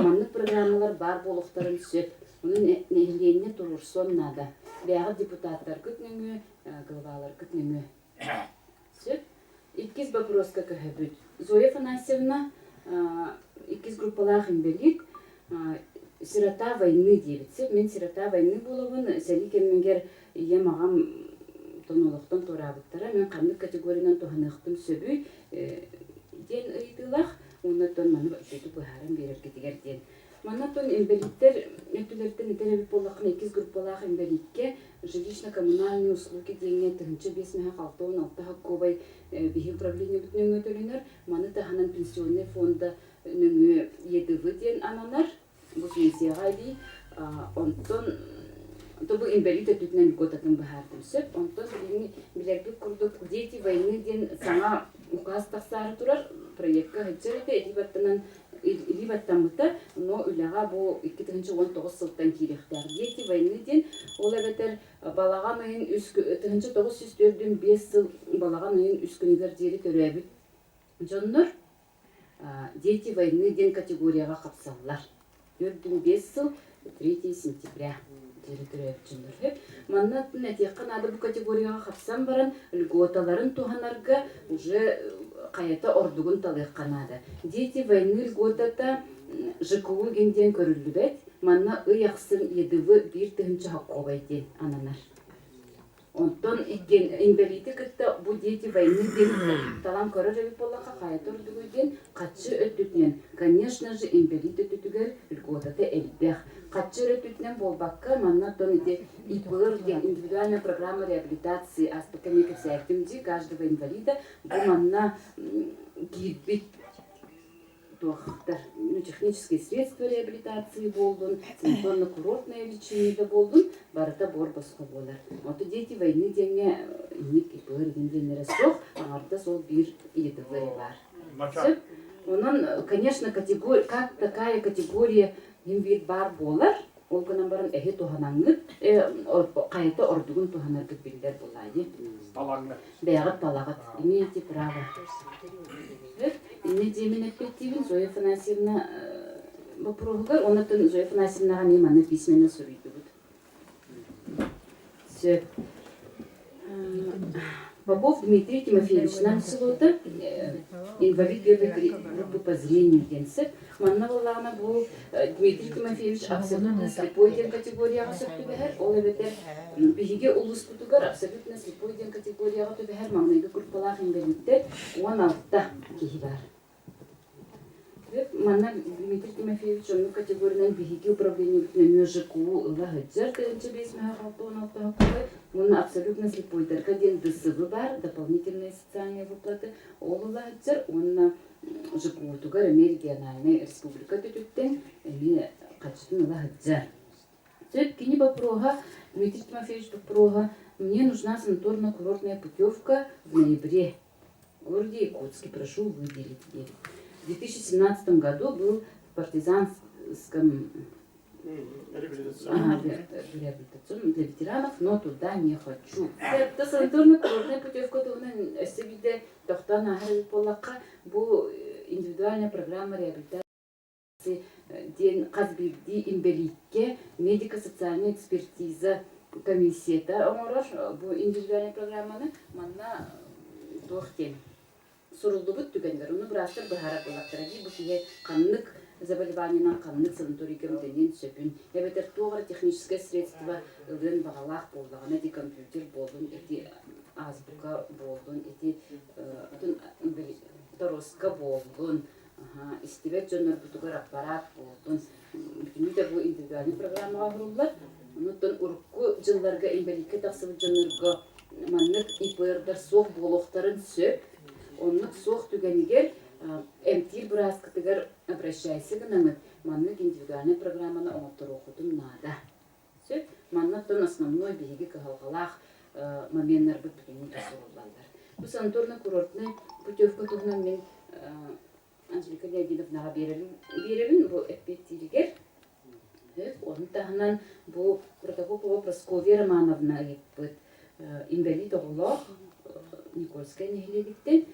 маннык программалар баар буолуохтарын сөп. Ону нэһилиэнньэ туруорсуон наада. Бэйэҕит депутаттаргыт нөҥүө, главаларгыт нөҥүө. Сөп. Иккис вопроска көһөбүт. Зоя Афанасьевна иккис группалаах инбэлиит сирота войны диэбит. Сөп, мин сирота войны буолабын. Сэрии кэмигэр ийэм, аҕам тон олохтон туораабыттара. Мин ханнык категориянан туһаныахпын сөбүй? диэн ыйытыылаах уонна оттон маны үчүгэйдик быһааран биэрэргитигэр диэн. Манна оттон инбэлииттэр өттүлэриттэн этэр эбит буоллаххына иккис группалаах инбэлииккэ жилищно-коммунальные услуги диэҥҥэ 1566 сокуобай биһи управлениебыт нөҥүө төлөнөр. Маны таһынан пенсионнай фонда нөҥүө ЕДВ диэн ананар. Бу пенсияҕа эбии онтон то бу инбэлиит өттүтүнэн льготатын быһаардым сөп. Онтон билиҥҥи билэрбит курдук «Дети войны» диэн саҥа указ тахсаары турар проекка сылдьар этэ илии баттанан илии баттаммыта, но үлэҕэ бу 2019 сылтан киириэхтээх. «Дети войны» диэн ол эбэтэр балаҕан ыйын үс 1945 сыл балаҕан ыйын үс күнүгэр диэри төрөөбүт дьоннор Дети войны диэн категорияҕа хапсаллар. 45 сыл 3 сентября диэри төрөөбүт дьоннор. Манна этиэххэ наада бу категорияҕа хапсан баран льготаларын туһанарга уже хайата ордугун талыахха наада. Дети войны льготата ЖКУ диэн көрүллүбэт. Манна ый ахсын ЕДВ 1000 сокуобай диэн ананар. Онтон иккиэн инбэлиити кытта бу дети войны диэн талан көрөр эбит буоллахха хайата ордугуй диэн хаччы өттүтүнэн, конечно же, инбэлиит өттүтүгэр льготата элбэх. Хаччы эрэ өттүтүнэн буолбакка, манна оттон ити ИПР диэн индивидуальная программа реабилитации ааспыкка эмиэ кэпсээбитим дии, каждого инвалида бу манна киирбит. Туохтар, ну, технические средства реабилитации буоллун, санаторно-курортное лечение да буоллун, барыта буор босхо буолар. Ото дети войны диэҥҥэ инник ИПР игин диэннэрэ суох, аҥардас ол биир ЕДВ баар. Сөп? Онон, конечно, категория, как такая категория иһин биир баар буолар, ол гынан баран эһи туһанаҥҥыт, хайата ордугун туһанаргыт биллэр буолаайы. Бэйэҕит талаҕыт, имеете право. Инньэ диэмин эппиэттиибин Зоя Афанасьевна боппуруоһугар, оннуттан Зоя Афанасьевнаҕа эмиэ манна письменно суруйдубут. Сөп. Попов Дмитрий Тимофеевич нам селота инвалид первой группы по зрению диэн сөп. Манна буоллаҕына бу Дмитрий Тимофеевич абсолютно слепой диэн категорияҕа сөп түбэһэр. Ол эбэтэр биһиги улууспутугар абсолютно слепой диэн категорияҕа түбэһэр маҥнайгы группалаах инбэлииттэр 16 киһи баар. Манна Дмитрий Тимофеевич оннук категориянан биһиги управлениебыт нөҥүө ЖКУ ыла сылдьар 1556 кубай уонна абсолютно слепойдарга диэн ДСВ баар, дополнительные социальные выплаты, ол ыла сылдьар уонна ЖКУ-тугар эмиэ региональнай республика өттүттэн эмиэ хаччытын ыла сылдьар. Сөп, кини боппуруоһа, Дмитрий Тимофеевич боппуруоһа «Мне нужна санаторно-курортная путевка в ноябре. В городе Якутске прошу выделить ей». В 2017 году был в партизанском ага, реабилитационном для ветеранов, но туда не хочу. Это санаторно-курортная путевка туһунан өссө биирдэ тохтоон ааһар эбит буоллахха, бу индивидуальная программа реабилитации диэн хас биирдии инбэлииккэ медико-социальная экспертиза комиссията оҥорор бу индивидуальнай программаны манна туох диэн суруллубут түгэннэр ону быраастар быһаарар буоллахтара дии бу киһи ханнык заболеваниенан ханнык санаторийга эмтэниэн сөбүн эбэтэр туох эрэ техническое средство ылыан баҕалаах буоллаҕына ити компьютер буоллун ити азбука буоллун ити атын торуоска буоллун истибэт дьоннорбутугар аппараат буоллун бүтүннүү да бу индивидуальнай программаҕа оҥоһуллар онуттан урукку дьылларга инбэлииккэ тахсыбыт дьоннорго маннык ИПР-дар суох буолуохтарын сөп оннук суох түгэнигэр эмтиир бырааскытыгар обращайся гынамыт маннык индивидуальнай программаны оҥотторуоххутун наада сөп манна оттон основной биһиги кыһалҕалаах моменнарбыт бүтүннүү суруллаллар бу санаторно-курортнай путевка туһунан мин Анжелика Леонидовнаҕа биэрэбин бу эппиэттииригэр ону таһынан бу Протопопова Прасковья Романовна ыйыппыт инбэлиит оҕолоох Никольскай нэһилиэгиттэн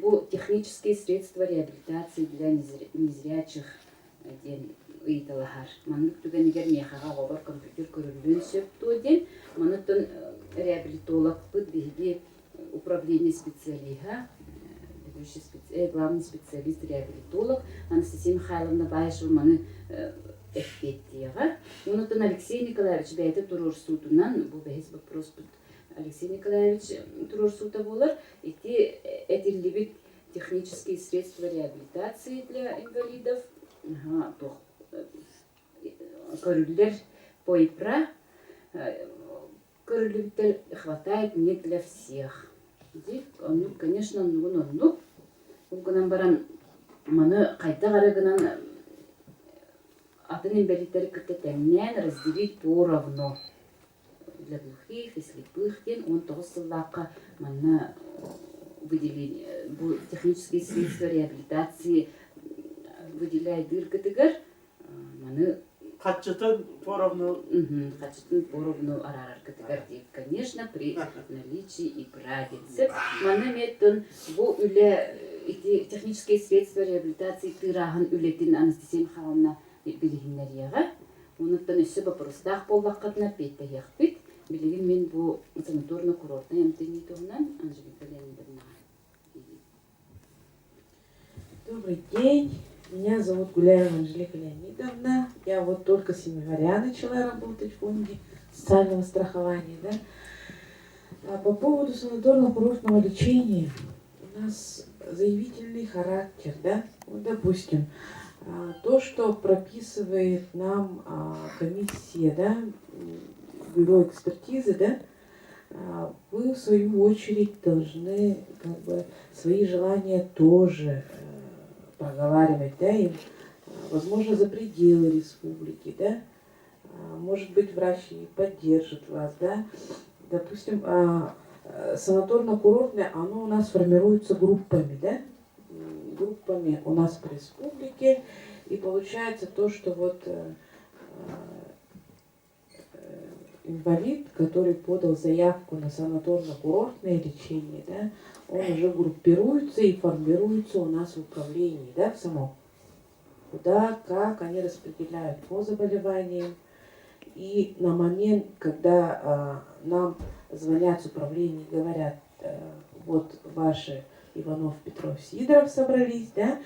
бу технические средства реабилитации для незрячих диэн ыйыталаһар. Маннык түгэнигэр миэхэҕэ оҕобор компьютер көрүллүөн сөп дуо диэн. Манытын реабилитологпыт биһиги управление специалиһа, ведущий специ... главный специалист реабилитолог Анастасия Михайловна Баишева маны эппиэттиэҕэ. Онутун Алексей Николаевич бэйэтэ туруорсуутунан, бу бэһис боппуруоспут Алексей Николаевич туруорсуута буолар, ити этиллибит технические средства реабилитации для инвалидов көрүллэр ПОИПРА көрүллүбүттэр хватает не для всех. Оннук, конечно, оннугун оннук. Ол гынан баран маны хайдах эрэ гынан атын инбэлииттэри кытта тэҥнээн разделить поровну для глухих и слепых диэн 19 сыллаахха манна выделение бу технические средства реабилитации выделяйдыыргытыгар маны Хаччытын поровну хаччытын поровну араараргытыгар диир конечно при наличии и правильцы манна эмиэттэн бу үлэ ити технические средства реабилитации тыырааһын үлэтин Анастасия Михайловна билиһиннэриэҕэ. Онуттан өссө боппуруостаах буоллаххытына эппиэттэһиэхпит. Билигин мин бу санаторно-курортнай эмтэнии туһунан Анжелика Леонидовнаҕа Добрый день. Меня зовут Гуляева Анжелика Леонидовна. Я вот только с января начала работать в фонде социального страхования. Да? А по поводу санаторно-курортного лечения у нас заявительный характер, да? Вот, допустим, то, что прописывает нам комиссия, да, бюро экспертизы, да, вы в свою очередь должны как бы свои желания тоже э, проговаривать, да, им, возможно, за пределы республики, да, может быть, врач и поддержит вас, да. Допустим, санаторно-курортное, оно у нас формируется группами, да, группами у нас по республике, и получается то, что вот инвалид, который подал заявку на санаторно-курортное лечение, да, он уже группируется и формируется у нас в управлении, да, в самом. Куда, как они распределяют по заболеваниям. И на момент, когда нам звонят с управления и говорят, вот ваши Иванов, Петров, Сидоров собрались, да,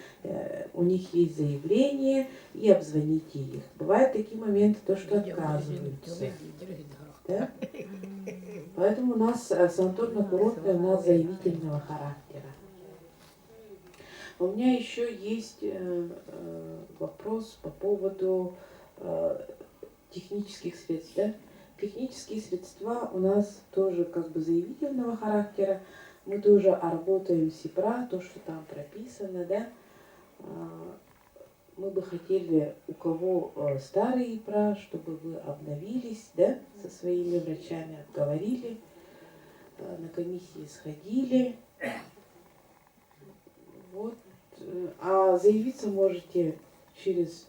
у них есть заявление, и обзвоните их. Бывают такие моменты, то, что отказываются. Да? Поэтому у нас санаторно-курортное у нас заявительного характера. У меня еще есть вопрос по поводу технических средств. Да? Технические средства у нас тоже как бы заявительного характера. Мы тоже работаем СИПРА, то, что там прописано, да. Мы бы хотели, у кого старые ИПРА, чтобы вы обновились, да, со своими врачами, обговорили, на комиссии сходили. Вот. А заявиться можете через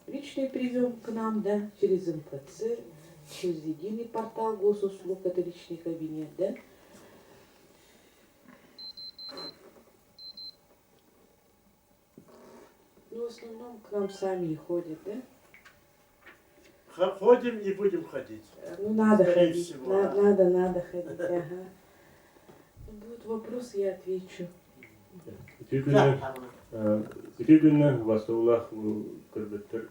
личный прием к нам, да, через МФЦ, через единый портал госуслуг, это личный кабинет, да. Ну, в основном к нам сами и ходят, да? Ходим и будем ходить. Ну, надо Скорее ходить. всего, На, да. Надо, надо ходить, ага. Ну, будут вопросы, я отвечу. Үтүө күнүнэн бастабыллаах көрбөттөр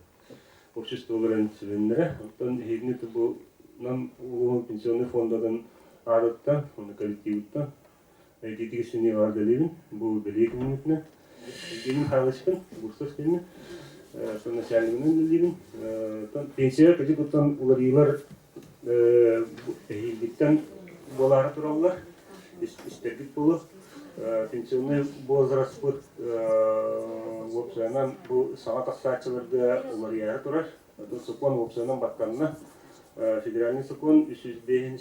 обществоларын членнэрэ. Оттон эһигини бу Нам улууһун пенсионный фондатын аатыттан, уонна коллективыттан ититиги сүнньү эҕэрдэлиибин. Бу бэлиэ күммүтүнэн Евгений Михайловичпын, Бурцев диэммин, сон начальнигынан үлэлиибин. Оттон пенсия кырдьык оттон уларыйыылар эһиилгиттэн буолаары тураллар. Истэргит буолуо. Пенсионный возраспыт уопсайынан бу саҥа тахсааччыларга уларыйаары турар. Сокуон уопсайынан баттанна. Федеральный сокуон 305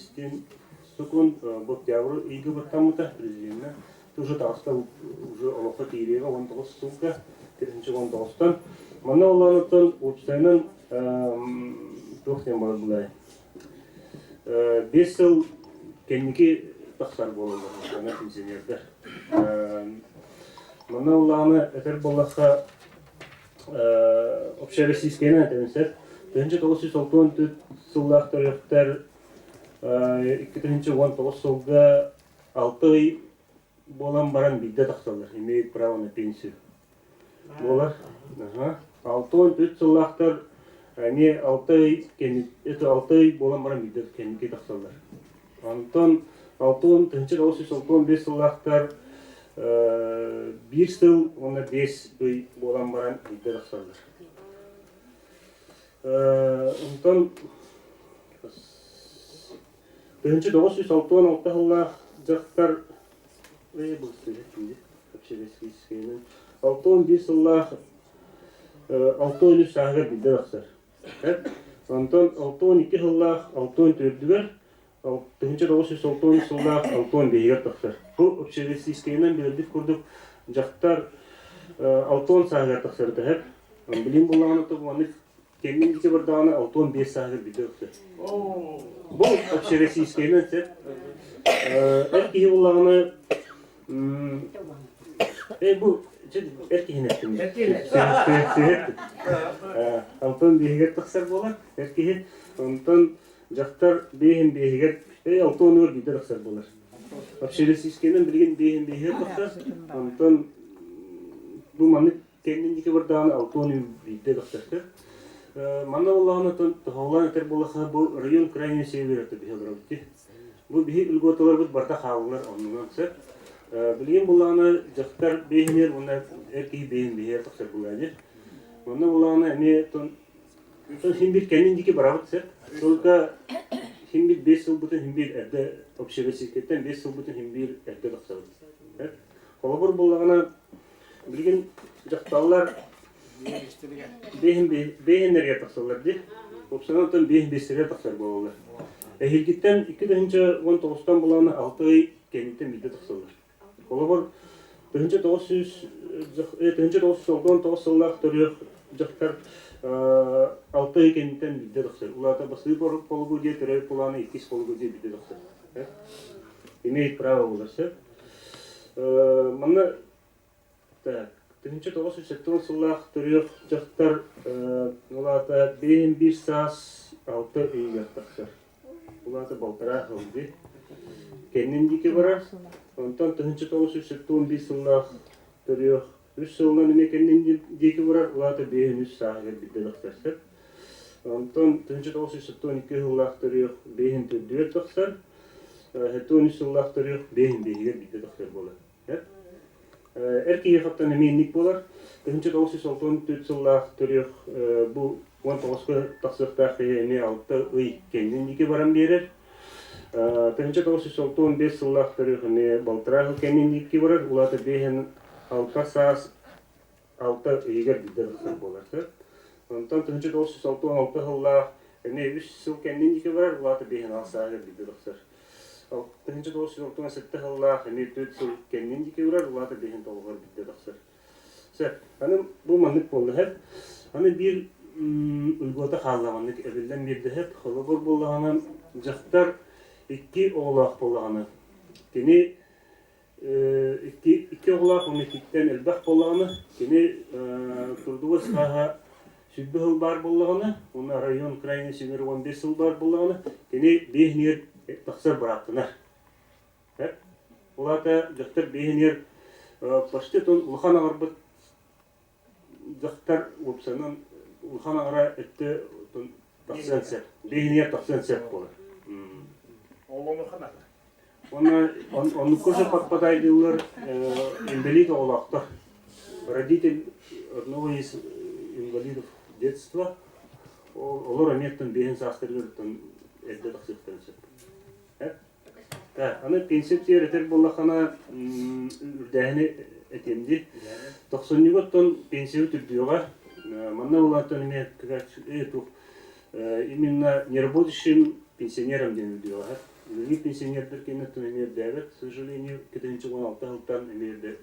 сокуон бу октябрь ыйга баттаммыта президенинэ. Уже таҕыста уже олоххо киириэҕэ 19 сылга 19-тан. Манна оллааныттан уопсайынан туох диэн баар булай 5 сыл кэнники тахсар буолаллар уопсайынан пенсионердар. Манна оллааны этэр буоллахха общероссийскайынан этэбин сөп. 1964 сыллаах төрүөхтэр 2019 сылга 6 ый буолан баран биирдэ тахсаллар. Имеют право на пенсию. Буолар. Ага. 63 сыллаахтар эмиэ 6 ый это 6 ый буолан баран биирдэ кэнники тахсаллар. Онтон 1965 сыллаахтар биир сыл уонна 5 ый буолан баран биирдэ тахсаллар. Онтон 1966 сыллаах дьахтар 61 сыллаах 63 сааһыгар биирдэ тахсар. Онтон 62 сыллаах 64-үгэр 1960 сыллаах 65-игэр тахсар. Бу общероссийскайынан билэрбит курдук дьахтар 60 сааһыгар тахсар дэһэр. Билим буллаҕына то маннык кэннин ити бардаҕына 65 сааһыгар биирдэ тахсар. Бу общероссийскайынан сөп. Эр киһи буллаҕына бу эр киһини эттим. Алтан биэһигэр тахсар буолар эр киһи. Онтон Дьахтар биэһин биэһигэр, 6 онугар биирдэ тахсар буолар. Общероссийскайынан билигин биэһин биэһигэр тахсар. Онтон бу маннык кэннин диэки бардаҕына 6 он биирдэ тахсар. Манна буоллаҕына тоһоҕолоон этэр буоллахха бу район крайний север это биһи олоробут дии. Бу биһи льготаларбыт барыта хааллылар оннунан сөп. Билигин буоллаҕына дьахтар биэһинигэр уонна эр киһи биэһин биэһигэр тахсар буоллаҕа дии. Манна буоллаҕына эмиэ Син биир кэннин диэки барабыт сөп. Только син биир 5 сылбытын син биир эрдэ общероссийскайтан 5 сылбытын син биир эрдэ тахсабыт. Холобур буоллаҕына. Билигин дьахталлар бэһин бэһиннэргэ тахсаллар дии. Уопсайынан оттон биэһин биэстэригэр тахсар буолаллар. Эһиилгиттэн 2019-тан булааны 6 ый кэнниттэн биирдэ тахсаллар. Холобур, 1900 1999 сыллаах төрүөх дьахтар 6 ый кэнниттэн биирдэ тахсар. Улаата бастакы полугодие, төрөөбүт планы иккис полугодие биирдэ тахсар. Имеет право буолар сөп. Манна так, 1970 сыллаах төрүөх дьахтар улаата биэһин биир саас алта ыйыгар тахсар. Улаата балтараа сыл дии. Кэннин диэки барар. Онтон 1971 сыллаах төрүөх үс сылынан эмиэ кэннин диэки барар. Улаата биэһин үс сааһыгар биирдэ тахсар сөп. Онтон 1972 сыллаах төрүөх биэһин төрдүгэр тахсар. 73 сыллаах төрүөх биэһин биэһигэр биирдэ тахсар буолар. Эр киһи хаттан эмиэ инник буолар. 1964 сыллаах төрүөх бу 19 тахсыахтаах киһи эмиэ алта ый кэннин диэки баран биэрэр. 1965 сыллаах төрүөх эмиэ балтараа сыл кэннин диэки барар. Улаата биэһин алта саас алта ыйыгар биирдэ тахсар буолар. Онтон 1966 сыллаах эмиэ үс сыл кэннин диэки барар, улаата биэһин алта сааһыгар биирдэ тахсар. 1967 сыллаах эмиэ түөрт сыл кэннин диэки барар, улаата биэһин тоҕуһугар биирдэ тахсар. Сөп. Аны бу маннык буолла сөп. Аны биир льгота хаалла маннык эбиллэн биэрдэ сөп. Холобур буоллаҕына дьахтар икки оҕолоох буоллаҕына кини икки икки оҕолоох уонна иккиттэн элбэх буоллаҕына кини трудовой стааһа сүүрбэ сыл баар буоллаҕына уонна район крайний север 15 сыл баар буоллаҕына кини биэһинигэр тахсар бырааптанар. Ол аата дьахтар биэһинигэр почти тон улахан аҕарбыт дьахтар уопсайынан улахан аҕара өттө тахсыан сөп. Биэһинигэр тахсыан сөп буолар. Олону ханата. Уонна оннукка же подпадайдыыллар инбэлиит оҕолоохтор. Родитель одного из инвалидов детства олор эмиэ биэһин саастарыгар эрдэ тахсыахтарын сөп. Аны пенсия этэр буоллаххына үрдээһини этиэм дии. Тохсунньуга оттон пенсия үрдүөҕэ. Манна улаатан эмиэ именно неработающим пенсионерам диэн үрдүөҕэ. Үлэлиир пенсионердар кэнниттэн эмиэ үрдээбэт, к сожалению, 2016 сылтан эмиэ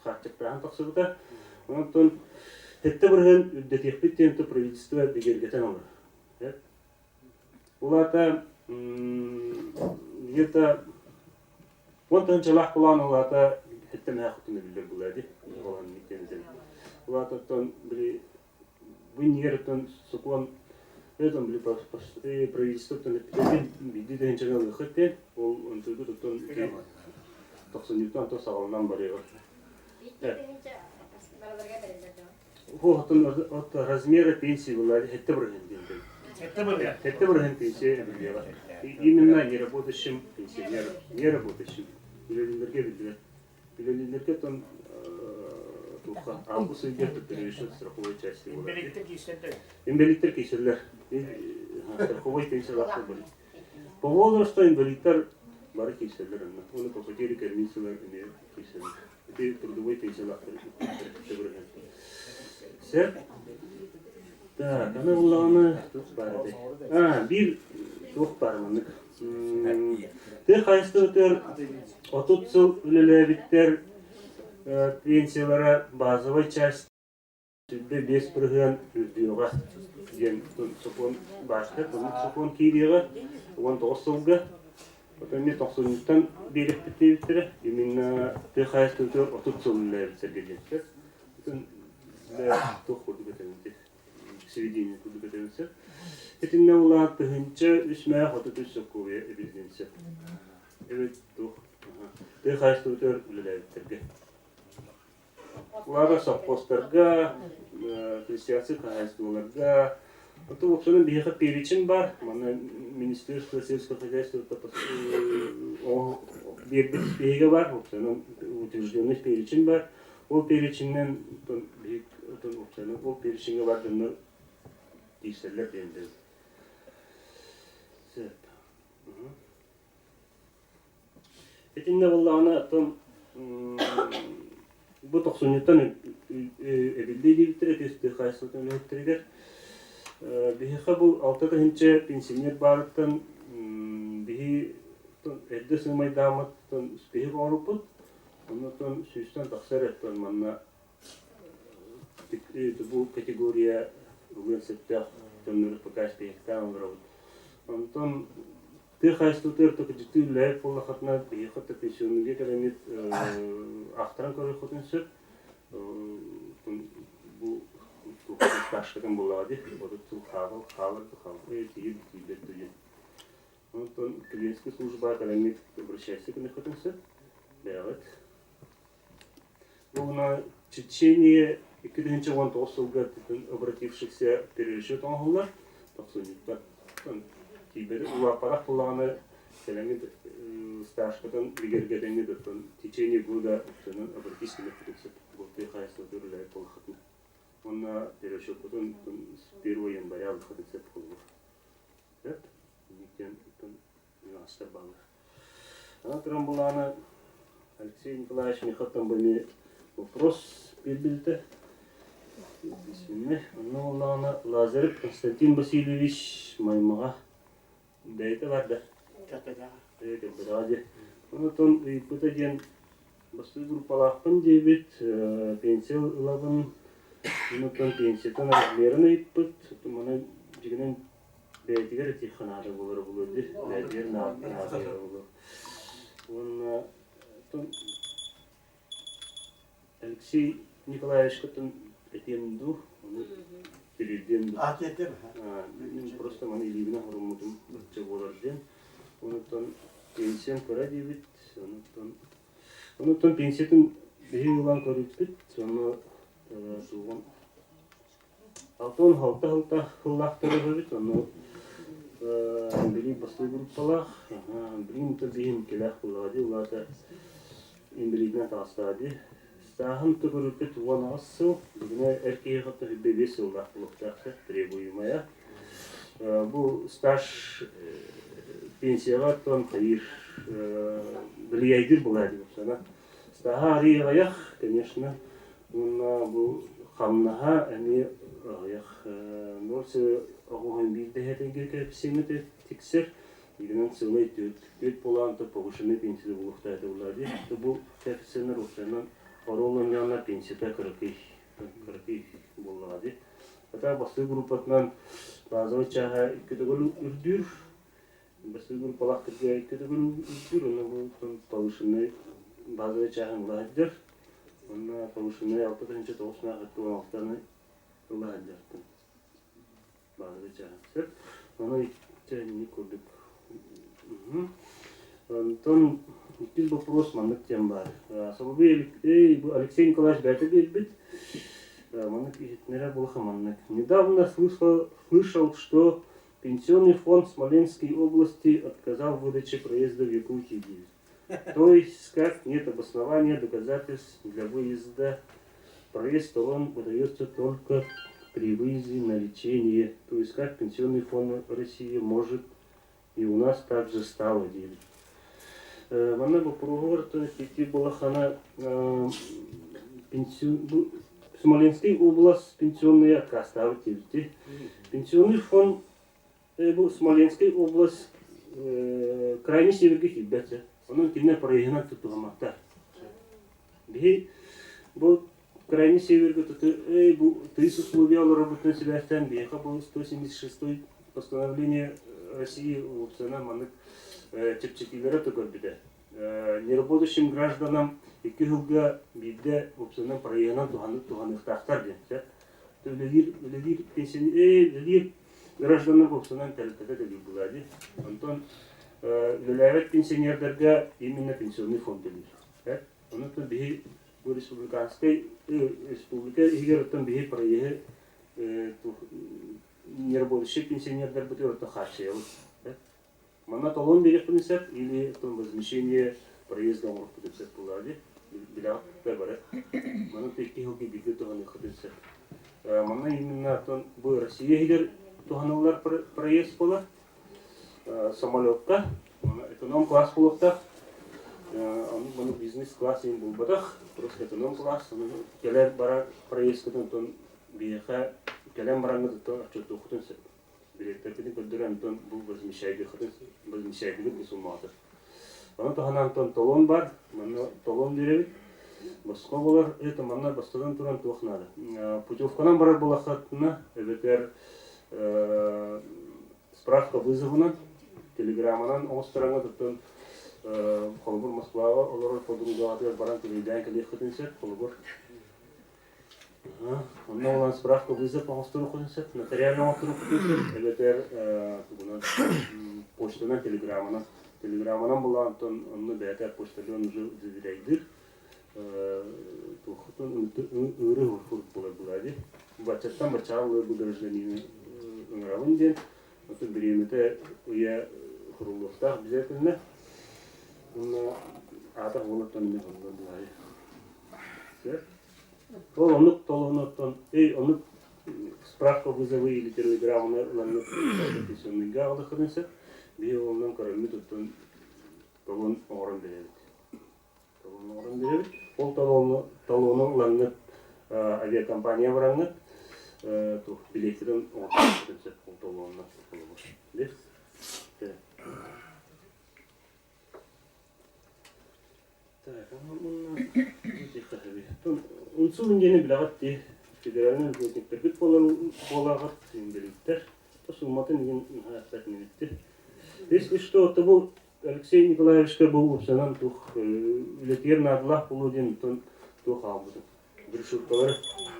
хааччахтааһын тахсыбыта. Онтон сэттэ бырыһыан үрдэтиэхпит диэн правительство бигэргэтэн олорор. Ол аата где-то уон тыһыынчалаах былаан ол аата сэттэ мэһээх хотун эбиллэр буолаа дии. Ол аата оттон били бу иннигэр оттон сокуон этом били правительство оттон эппитэ биирдии тыһыынчаны ылыаххыт диэн ол онтуйбут оттон тохсунньуттан онтон саҕаланан барыаҕа. Оттон от размера пенсии была сэттэ бырыһыан диэн Сэттэ бырыһыан пенсия эбиллиэҕэ. Именно неработающим пенсионерам, неработающим үлэлииллэргэ биллибэт. Үлэлииллэргэ оттон туохха август ыйга төттөрү страховой части буолар. Инбэлииттэр киирсэллэр. Инбэлииттэр киирсэллэр. Страховой пенсиялаахтар бары. По возрасту инвалидтар бары киирсэллэр онно. Уонна по потере кормильцалар эмиэ киирсэллэр. Ити трудовой пенсиялаахтар Сөп. Так, аны буллаҕына туох баар этэй? А, биир туох баар маннык. Тыа хаһаайыстыбатыгар 30 сыл үлэлээбиттэр пенсиялара базовай часть 25% үрдүөҕэ диэн сокуон баашта, сокуон киириэҕэ 19 сылга. Оттон эмиэ тохсунньуттан биэриэхпит диэбиттэрэ. Именно тыа хаһаайыстыбатыгар 30 сыл үлэлээбиттэргэ диэбиттэр. Туох курдук этэммитий? Сведение курдук этэммит сөп. Итиннэ улаат тыһыынча үс мээх 33 сокуобуйа эбилиэн сөп. Эбит туох тыа хаһаайыстыбатыгар үлэлээбиттэргэ. Улаата совхозтарга, крестьянскай хаһаайыстыбаларга, Ото уопсайынан биһиэхэ перечень баар. Манна Министерство сельского хозяйства биэрбит биһигэ баар. Уопсайынан утвержденный перечень баар. Ол переченьнэн уопсайынан ол переченьҥэ баар дьоннор тиийсэллэр диэн Сөп. Итиннэ буоллаҕына оттон бу Бу тохсунньуттан эбиллии диэбиттэрэ тыа хаһаайыстыбатын үлэһиттэригэр. Биһиэхэ бу 6 тыһыынча пенсионер баарыттан биһи эрдэ сыымайдааммыттан спиһик оҥорбуппут. Оннуттан сүүстэн тахса эрэ манна бу категория ылыан сөптөөх дьоннору пока спиһиктээн олоробут. Онтон тыа хаһаайыстыбатыгар токудьутуу үлэлээбит буоллаххытына биһиэхэ пенсионерга кэлэммит ахтаран көрүөххүтүн сөп. Бу стажкатын буоллаҕа дии. 30 сыл хаалар хаалар да хаалар тиийэр тиийбэт да диэн. Онтон клиентскэй служба кэлэммит обращайся гыныаххытын сөп. Бэйэҕит. Бу гына течение 2019 сылга обратившихся перерасчет оҥоһуллар. Тохсунньуттан тиийбэти улааппатах буоллаҕына кэлэҥҥит стажкытын бигэргэтэҥҥит оттон течение года уксанан обратись гыныаххытын сөп. Бу тыа хаһаайыстыбатыгар үлэлээбит буоллаххытына. Уонна перерасчеккутун с 1 января ылыаххытын сөп буолуо. Сөп. Инниктэн нюанстар бааллар. Аны туран булааны Алексей Николаевич Михаттан бу эмиэ вопрос биэрбитэ. Письменный. Онно буоллаҕына Лазарев Константин Васильевич Маймаҕа бэйэтэ барда. Кэлбэтэҕэ дии. Онтон ыйыппыта диэн бастакы группалаахпын диэбит, пенсия ылабын, онтон пенсиятын размерын ыйыппыт, маны дьигинэн бэйэтигэр этиэххэ наада буолара буолуо дии, бэйэтигэр наада буолуо. Уонна Алексей Николаевичкаттан этиэм дуу, ону тириэрдиэм дуу. А, тиэрдиэм. Мин просто маны илиибинэн хоруммутум бачча буолар диэн. Онуттан пенсиям кыра диэбит, онуттан онуттан пенсиятын биһи ылан көрүппүт, ону суоҕун 66 сылта сыллаахтар эбит, ону били бастыы группалаах, билигин биһин кэлээх буоллаҕа дии, улаата инбэлиитинэн таҕыстаҕа дии. Стааһын төгүрүппүт 18 сыл, бүгүнэ эр киһи хотто 25 сыллаах буолуохтаах требуемая. Бу стаж пенсияҕа оттон хайыыр влияйдыыр буолаа дии сана. Стаһа арыый аҕыйах, конечно, уонна бу хамнаһа эмиэ аҕыйах. 0,81 дэһэтингэ кэпсиэммит тиксэр. Игинэн сылай түөрт буолаан повышенный пенсия булуохтаата булаа дии. Бу коэффициеннэр уопсайынан оруолланньаҕына пенсията кыракый кыракый буоллаҕа дии. Ата бастакы группатынан базовый чааһа икки төгүл үрдүүр. Бастакы группалаахтарга икки төгүл үрдүүр, онно бу повышенный базовый чааһын ыла сылдьар. Онно повышенный 6916-ны ыла сылдьар. Базовый чааһын. Сөп. Ону икки курдук. Онтон иккис вопрос маннык диэн баар. Соловей Алексей Николаевич бэйэтэ биэрбит. Маннык иһитиннэрэр буолуха маннык. Недавно слышал, слышал, что Пенсионный фонд Смоленской области отказал в выдаче проезда в Якутию. То есть, как нет обоснования доказательств для выезда, проезд талон выдается только при выезде на лечение. То есть, как Пенсионный фонд России может и у нас также стало делать. Манна боппуруоһугар ити буолаххана Смоленский область пенсионные отказтаабыт диэбити. Пенсионный фонд бу Смоленскай область крайне северге киирбэт. Онон кинилэр проеһынан туттуһамматтар. Биһи бу крайне северге туту бу тыйыс условия олоробутунан сибээстээн биһиэхэ бу 176 постановление России уопсайынан маннык чэпчэтиилэрэ көрбүтэ. Неработающим гражданам 2 сылга биирдэ уопсайынан проеһынан туһаныахтаахтар диэн. Үлэлиир үлэлиир үлэлиир гражданнар уопсайынан тэрилтэтэ төлүүр буолаа дии. Онтон үлэлээбэт пенсионердарга именно пенсионный фонд төлүүр. Онон биһи бу республиканскай республика иһигэр оттон биһи проеһы неработающий пенсионердарбытыгар оттон хааччыйабыт. Манна талон биэриэхпин сөп или возмещение проезда оҥоруохпутун сөп буолаа дии. Билэҕит бары. Манна 2 сылга бииргэ туһаныаххытын сөп. Манна именно оттон бу Россия иһигэр туһаныллар проезд буолар. Самолетка, эконом класс буолуохтаах. Оннук маннык бизнес-класс диэн буолбатах, просто эконом-класс. Кэлэр барар проездкытын оттон биһиэхэ кэлэн бараҥҥыт оттон отчуоттуоххутун сөп. Билиэттэргитин көрдөрөн онтон бу возмещайдыаххытын возмещайдыгыт бу суммаҕытын. Ону таһынан онтон талон бар, манна талон биэрэбит. Босхо буолар, это манна бастатан туран туох наада. Путевканан барар буолаххытына, эбэтэр справка вызовынан, телеграмманан оҥостороҥҥо оттон холобур Москваҕа олорор подругаҕытыгар баран кэлэйдээн кэлиэххитин сөп, холобур. Онно улахан справка вызов оҥосторуоххутун сөп, нотариально оҥотторуоххутун сөп, эбэтэр тугунан почтанан, телеграмманан. Телеграмманан булаан онтон онно бэйэтэ почтальон уже доверяйдыыр. Туоххутун ыҥырыы буолар буолаа дии. Баччаттан баччаҕа буолар бу гражданины ыҥырабын диэн. Оту бириэмэтэ ыйа хуруллуохтаах обязательно. Онно аата буолартан эмиэ онно булаайы. Сөп. Ол оннук толоонуттан эй оннук справка вызовы или телеграмманы ыланнык пенсионныйга аҕалыаххытын сөп. Биһи онон көрөммүт оттон толон оҥорон биэрэбит. Толон оҥорон биэрэбит. Ол талону талону ылаҥҥыт авиакомпания бараҥҥыт туох билиэттэрин оҥорбутун сөп ол талонна холобур. Так, Унсул диэни билэҕит дии. Федеральнай льготниктаргыт буолар буолааҕыт инбэлииттэр. Сумматын иһин наһаа эппэт инибиттир. Если что, то бу Алексей Николаевичка бу уопсанан туох үлэтигэр наадалаах буолуо диэн оттон туох хаалбытын. Брошюркалары.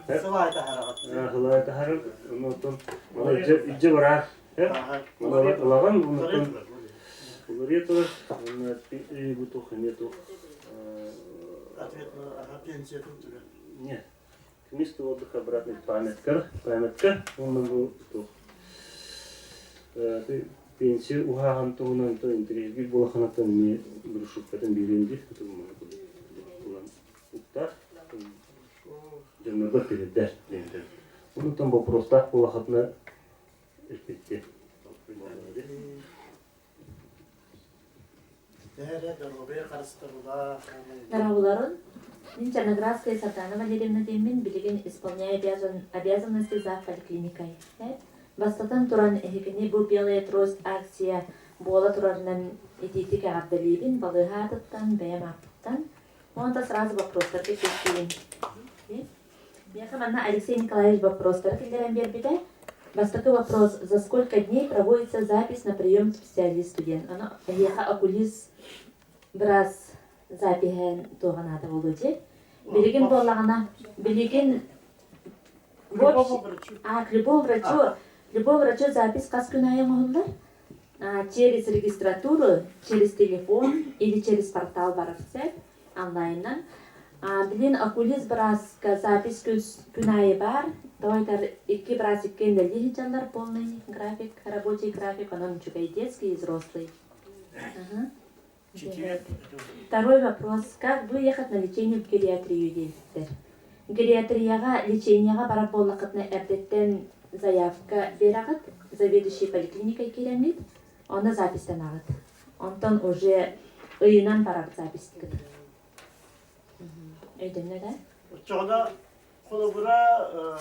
Сылаай таһараҕыт. Сылаай таһарар. Ону оттон маны илдьэ бараар. Маны ылаҕын, онуттан уларыйа турар. Уонна бу туох эмиэ туох Ответ на пенсия тут Нет. К месту отдыха обратный памятка, памятка, уонна бу туох пенсия уһааһын туһунан то интэриэһиргиир буолаханаттан эмиэ брошюркатын биэриэн диир ылан уктар дьоннорго тириэрдэр диэн Онтон боппуруостаах буолахатына эппиттиэ. Дорооболорун. Мин Черноградская Сардана Валерьевна диэммин, билигин исполняю обязанности зав поликлиникой. Бастатан туран, эһигини бу Белая трость акция буола турарынан итиитик эҕэрдэлиибин, балыыһа аатыттан, бэйэм ааппыттан. Онто сразу вопростарга киирсиим. Миэхэ манна Алексей Николаевич вопростары киллэрэн биэрбитэ. Бастакы вопрос. За сколько дней проводится запись на прием специалисту диэн. Ону эһиэхэ окулист быраас запиһын туоҕа наада буолуо дии. Билигин буоллаҕына, билигин а, к любому врачу, любому врачу запись хас күн аайы оҥоһуллар? Через регистратуру, через телефон или через портал барар сөп онлайнынан. Билин окулист бырааска запись күн аайы баар. Тоҕо икки быраас иккиэн үлэлии сылдьаллар полный график, рабочий график, онон үчүгэй детский и взрослый. Второй вопрос. Как выехать на лечение в гериатрию диэбиттэр. Гериатрияҕа лечениеҕа барар буоллаххытына эрдэттэн заявка биэрэҕит, заведующий поликлиникой киирэҥҥит, онно записьтанаҕыт. Онтон уже ыйынан барар записькыт. Өйдөннө да? Оччоҕуна холобура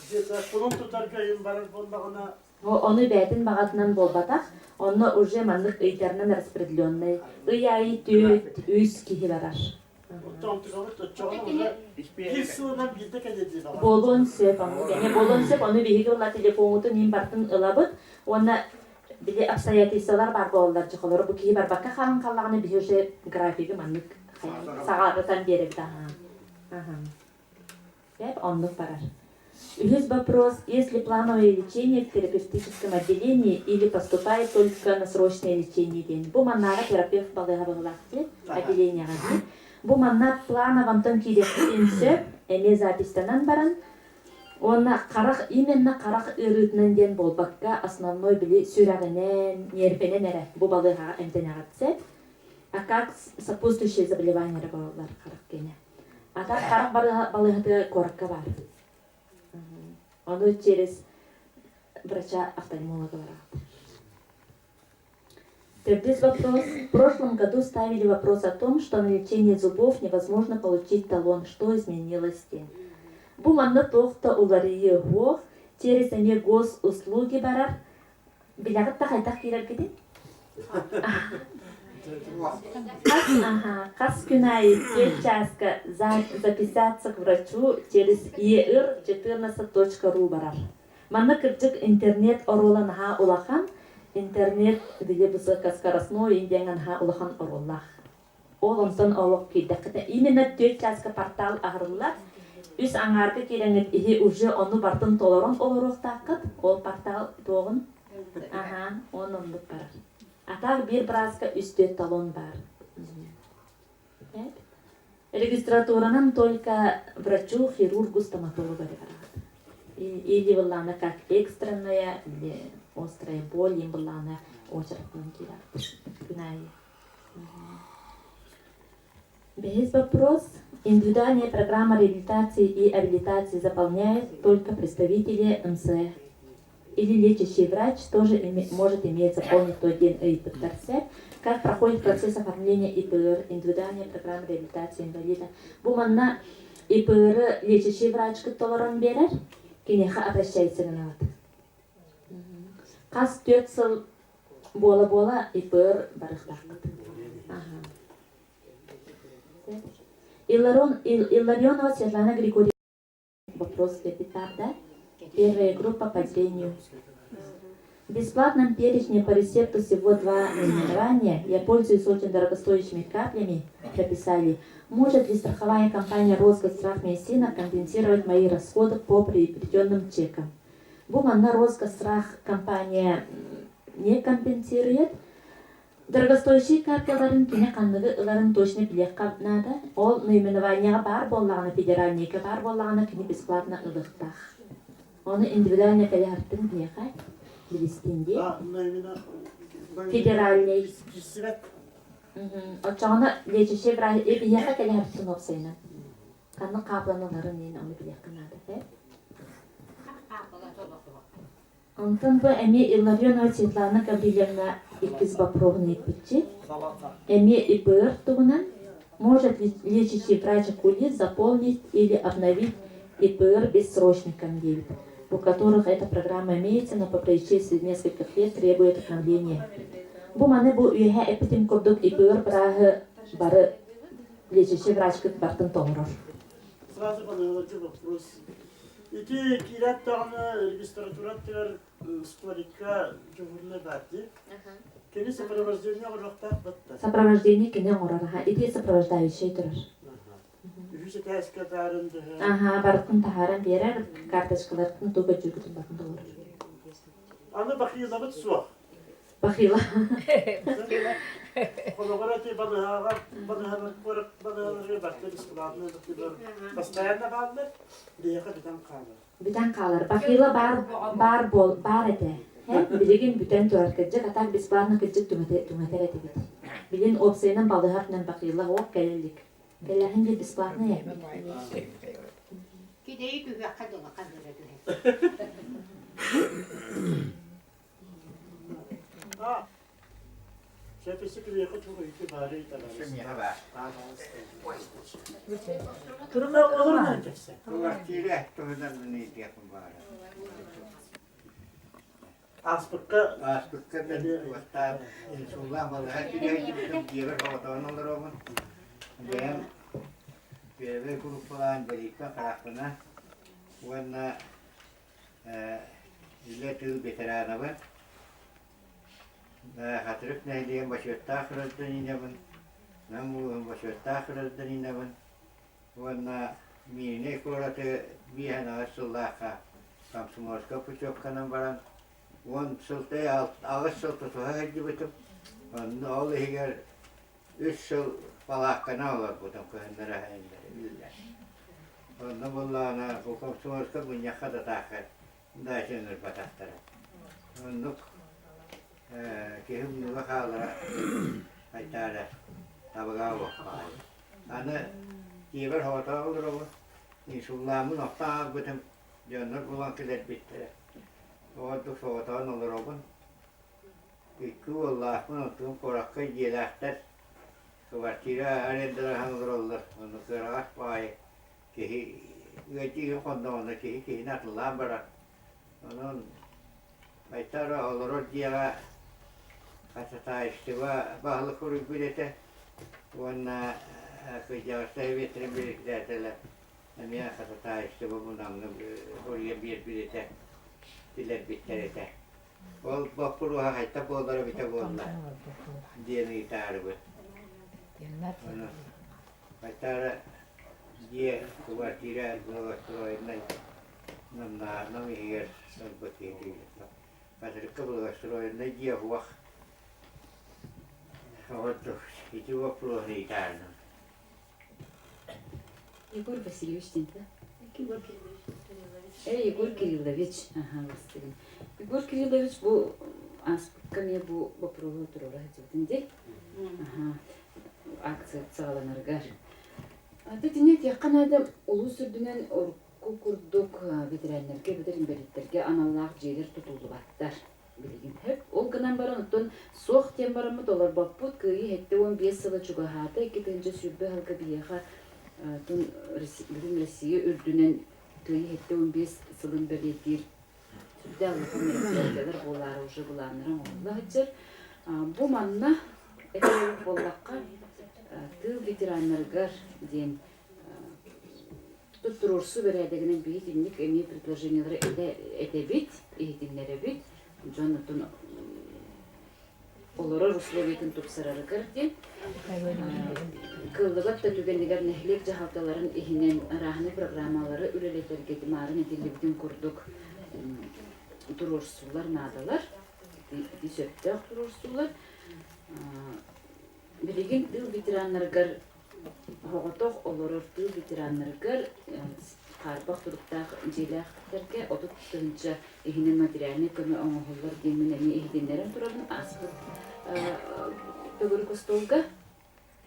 где-то кулун тутарга ыйын барар буоллаҕына Ону бэйэтин баҕатынан буолбатах, онно уже маннык ыйдарынан распределенный. Ый аайы түөрт, үс киһи барар. Буолуон сөп, оннук эмиэ буолуон сөп. Ону биһиги ула телефоҥҥутун иин бартын ылабыт уонна били обстоятельстволар баар буолаллар дьохолору бу киһи барбакка хаалан хааллаҕына биһи уже графигы маннык саҕалатан биэрэбит аха. Сөп, оннук барар. Үһүс вопрос. Есть ли плановое лечение в терапевтическом отделении или поступает только на срочное лечение диэн. Бу маннааҕы терапевт балыыһа быһылаах дии, отделениеҕа дии. Бу манна плановантан киириэхпитин сөп, эмиэ записьтанан баран, уонна харах именно харах ыарыытынан диэн буолбакка, основной били сүрэҕинэн, ньиэрбэнэн эрэ бу балыыһаҕа эмтэнэҕит сөп. А как сопутствующие заболевания эрэ буолаллар харах киэнэ. А так харах балыыһатыгар куоракка баар. Ону через врача офтальмолога бараҕыт. Төрдүс вопрос. В прошлом году ставили вопрос о том, что на лечение зубов невозможно получить талон. Что изменилось тем? Бу манна туох да уларыйыы суох, через эмиэ госуслуги барар. Билэҕит да хайдах киирэргитин? Хас күн аайы 4 чааска записаться к врачу через ЕИР 14.ру барар. Манна кырдьык интернет оруола наһаа улахан, интернет били высокоскоростной диэн наһаа улахан оруоллаах. Ол онтон олох киирдэххитинэ именно 4 чааска портал аһарыллар. Үс аҥаарга киирэҥҥит иһи уже ону бартын толорон олоруохтааххыт. Ол портал туоҕун? Аха, он оннук барар. А так биир бырааска үс-түөрт талон баар. Регистратуранан только врачу, хирургу, стоматологу эрэ бараҕыт. Или былаана как экстренная, или острая боль, им былаана очередынан киирэр. Күн аайы. Бэһис вопрос. Индивидуальная программа реабилитации и абилитации заполняют только представители МС. Или лечащий врач тоже может иметь заполнить тот день ИПР. Как проходит процесс оформления ИПР, индивидуальная программа реабилитации инвалида. Бу манна ИПР лечащий врач толорон берер, киниэхэ обращается гынабыт. Хас 4 сыл буола-буола ИПР барыхтаахпыт. Илларионова Светлана Григорьевна вопрос да? Первая группа по зрению. В бесплатном перечне по рецепту всего два наименования. Я пользуюсь очень дорогостоящими каплями, прописали. Может ли страховая компания Росгосстрах Медицина компенсировать мои расходы по приобретенным чекам? Бу манна Росгосстрах компания не компенсирует. Дорогостоящий капляларын кини ханныгы ыларын точно билиэххэ наада. Ол наименованияҕа баар буоллаҕына, федеральнайга баар буоллаҕына, кини бесплатно ылыахтаах. Ону индивидуально кэлэ биһиэхэ билистин дии. Федеральный. Оччоҕуна лечащий врач биһиэхэ кэлэ хартын уопсайынан. Ханнык хаапыланаларын иһин ону билиэххэ наада. Онтон бу эмиэ Илларионова Светлана Гаврильевна иккис боппуруоһун ыйыппытчы. Эмиэ ИПР туһунан может ли лечащий врач окулист заполнить или обновить ИПР бессрочником диэбит, у которых эта программа имеется, но по происшествии нескольких лет требует обновления. Бу маны бу үөһэ эппитим курдук ИПР бырааһы бары лечащий врачкыт бартын толорор. Сразу понравился вопрос. Ити киирээт даҕаны регистратура столикка дьуһурна баар дии. Кини сопровождение оҥоруохтаах батта. Сопровождение кини оҥорор, аха. Ити сопровождающий турар. Үһүс этээскэ таарын дыһа. Аха, барытын таһааран биэрэр, карточкалартын туга дьүргүтүн батын толорор. Аны бахилабыт суох. Бахила. Холобура ити балыһаҕа балыһалар куорат балыһаларыгар барыта бесплатно постоянно бааллар, биһиэхэ бүтэн хаалар. Бүтэн хаалар. Бахила баар баар буол баар этэ. Билигин бүтэн турар кырдьык, а так бесплатно кырдьык түҥэтэр этибит. Билин уопсайынан балыһар бахила оп кэлэлик. Кэлэһин де бесплатно Кидэйи түһүөххэ дылы ханныра түһэр. Квартира туһунан мин ыйытыахпын баҕарабын. Ааспыкка Ааспыкка мен уоттаан инсуллаах балыһа киирэн дьиэбэр соҕотоҕун олоробун. Бэйэм первый группалаан инбэлииппин харахпына уонна Үлэ тыыл ветеранабын, Хатырык нэһилиэгин бочуоттаах гражданинабын, Нам улууһун бочуоттаах гражданинабын уонна Мииринэй куораты 58 сыллаахха комсомольскай путевканан баран 10 сылтай 8 сыл тутуһа сылдьыбытым. Онно ол иһигэр үс сыл балаакканан олорбутум кыһыннары биллэр. Онно буоллаҕына бу комсомольскай мунньахха да таахха дача ыҥырбатахтара. Оннук киһи умнууга хаалара айтаара табыгаа буолбаҕай. Аны дьиэбэр соҕотох олоробун, инсуллааммын охтон хаалбытым, дьоннор булан кэлэрбиттэрэ. Оҕордук соҕотоҕун олоробун. Икки уоллаахпын, онтум куоракка дьиэлээхтэр, квартира арендалаһан олороллор. Ону кыараҕас баҕайы киһи ыалдьыыһын хонноҕуна киһи киһини атыллаан барар. Онон Айтара олорор дьиэҕэ хачатаайыстыба баһылык суруйбут этэ уонна кырдьаҕастар сэбиэттэрин председателэ эмиэ хачатаайыстыба мунамҥа суруйан биэрбит этэ, киллэрбиттэр этэ. Ол боппуруоһа хайта буолара эбитэ буолла диэн ыйытаарыбыт. Ону Айтара дьиэ, квартира благоустроеннай Нам иһигэр ылбыт киһи Хатырыкка благоустроеннай дьиэ уһуох Ордук ити боппуруоһун ыйытаарным. Егор Васильевич диэн да? Егор Кириллович. Э, Егор Кириллович. Аха, бастыгын. Егор Кириллович бу ааспыкка эмиэ бу боппуруоһу туруора сылдьыбытын дии. Аха, акция саҕаланарыгар. Аты тини этиэххэ наада улуус үрдүнэн урукку курдук ветераннарга эбэтэр инбэлииттэргэ аналлаах дьиэлэр тутуллубаттар билигин сөп. Ол гынан баран оттон суох диэн бараммыт олорбоппут. Кыайыы 75 сыла чугаһаата. 2020 сылга биһиэхэ бүтүн Россия үрдүнэн Кыайыы 75 сылын бэлиэтиир сүрдээх улахан мероприятиелар буолаары уже былааннара оҥоһулла сылдьар. Бу манна этэр буоллахха тыыл ветераннарыгар диэн туруорсуу бэрээдэгинэн биһи итинник эмиэ предложениелары этэбит, иһитиннэрэбит. Дьон отун олорор условиятын тупсарарыгар диэн кыаллыбат да түгэнигэр нэһилиэк дьаһалталарын иһинэн арааһынай программалары үлэлэтэргэ маарын этиллибитин курдук туруорсуулар наадалар. Ити сөптөөх туруорсуулар. Билигин тыыл ветераннарыгар Оҕотох олорор тыыл ветераннарыгар хаарбах туруктаах дьиэлээхтэргэ 30 тыһыынча иһинэн материальнай көмө оҥоһуллар диэммин эмиэ иһитиннэрэн турабын ааспыт төгүрүк остуолга.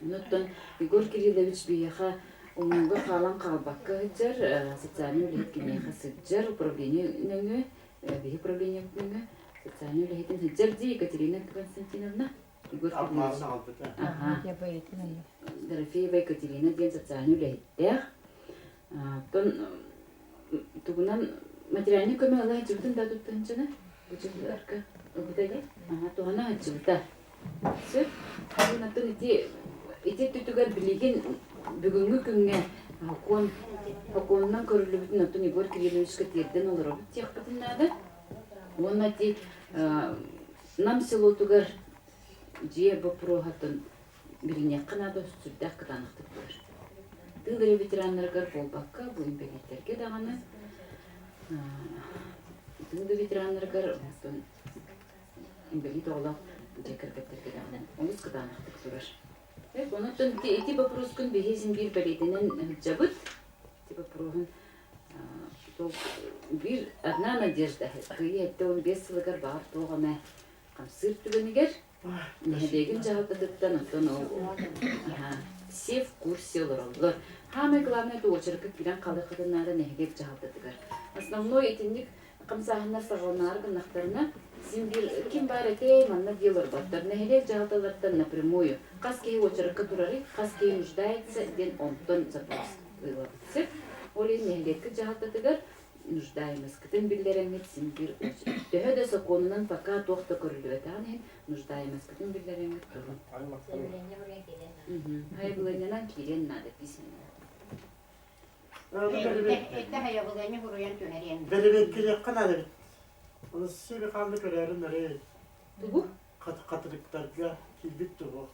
Онуттан Егор Кириллович биһиэхэ умнууга хаалан хаалбакка сылдьар, социальнай үлэһит киниэхэ сылдьар, управление нөҥүө, биһи управлениебыт нөҥүө социальнай үлэһитин сылдьар дии Екатерина Константиновна. Егор Кириллович. Аха. Дорофеева Екатерина диэн социальнай үлэһиттээх. Оттон тугунан материальнай көмө ыла сылдьыбытын да туттанчыны бу дьылларга ылбыта дии. Аха, туһана сылдьыбыта. Сөп. Оттон ити ити өттүтүгэр билигин бүгүҥҥү күҥҥэ сокуон сокуонунан көрүллүбүтүн оттон Егор Кирилловичка тиэрдэн олоробут диэхпитин наада. Уонна ити Нам селотугар дьиэ боппуруоһатын билиниэххэ наада сүрдээх кытаанахтык турар. Тыыл эрэ ветераннарыгар буолбакка, бу инбэлииттэргэ даҕаны тыыл да ветераннарыгар оттон инбэлиит оҕолоох дьиэ кэргэттэргэ даҕаны олус кытаанахтык турар. Онон ити боппуруоскун биһи син биир бэлиэтэнэн сылдьабыт. Ити боппуруоһун Биир одна надежда кыайыы 75 сылыгар баҕар туох эмэ хамсыыр түгэнигэр нэһилиэгин дьаһалтатыттан оттон ол все в курсе олороллор. Самое главное это очеркка киирэн хаалыаххытын наада нэһилиэк дьаһалтатыгар. Основной итинник хамсааһыннар саҕаланаары гыннахтарына син биир ким баар этэй манна дии олорботтор. Нэһилиэк дьаһалталарыттан напрямую хас киһи очеркка турарый, хас киһи нуждается диэн онтон запрос Ыалабыт. Ол иһин нэһилиэккит дьаһалтатыгар нуждаемоскытын биллэрэҥҥит син биир төһө да сокуонунан пока туох да көрүллүбэтэҕин иһин нуждаемоскытын биллэрэҥҥит турун. Сайабылыанньанан киириэн наада письменно. Эрдэ сайабылыанньа суруйан түһэриэн. Бэрэбиэркэлиэххэ наада эбит. Оны сири хаалды көрөөрүн эрэй. Тугу? Хатырыктарга киирбит туһуох.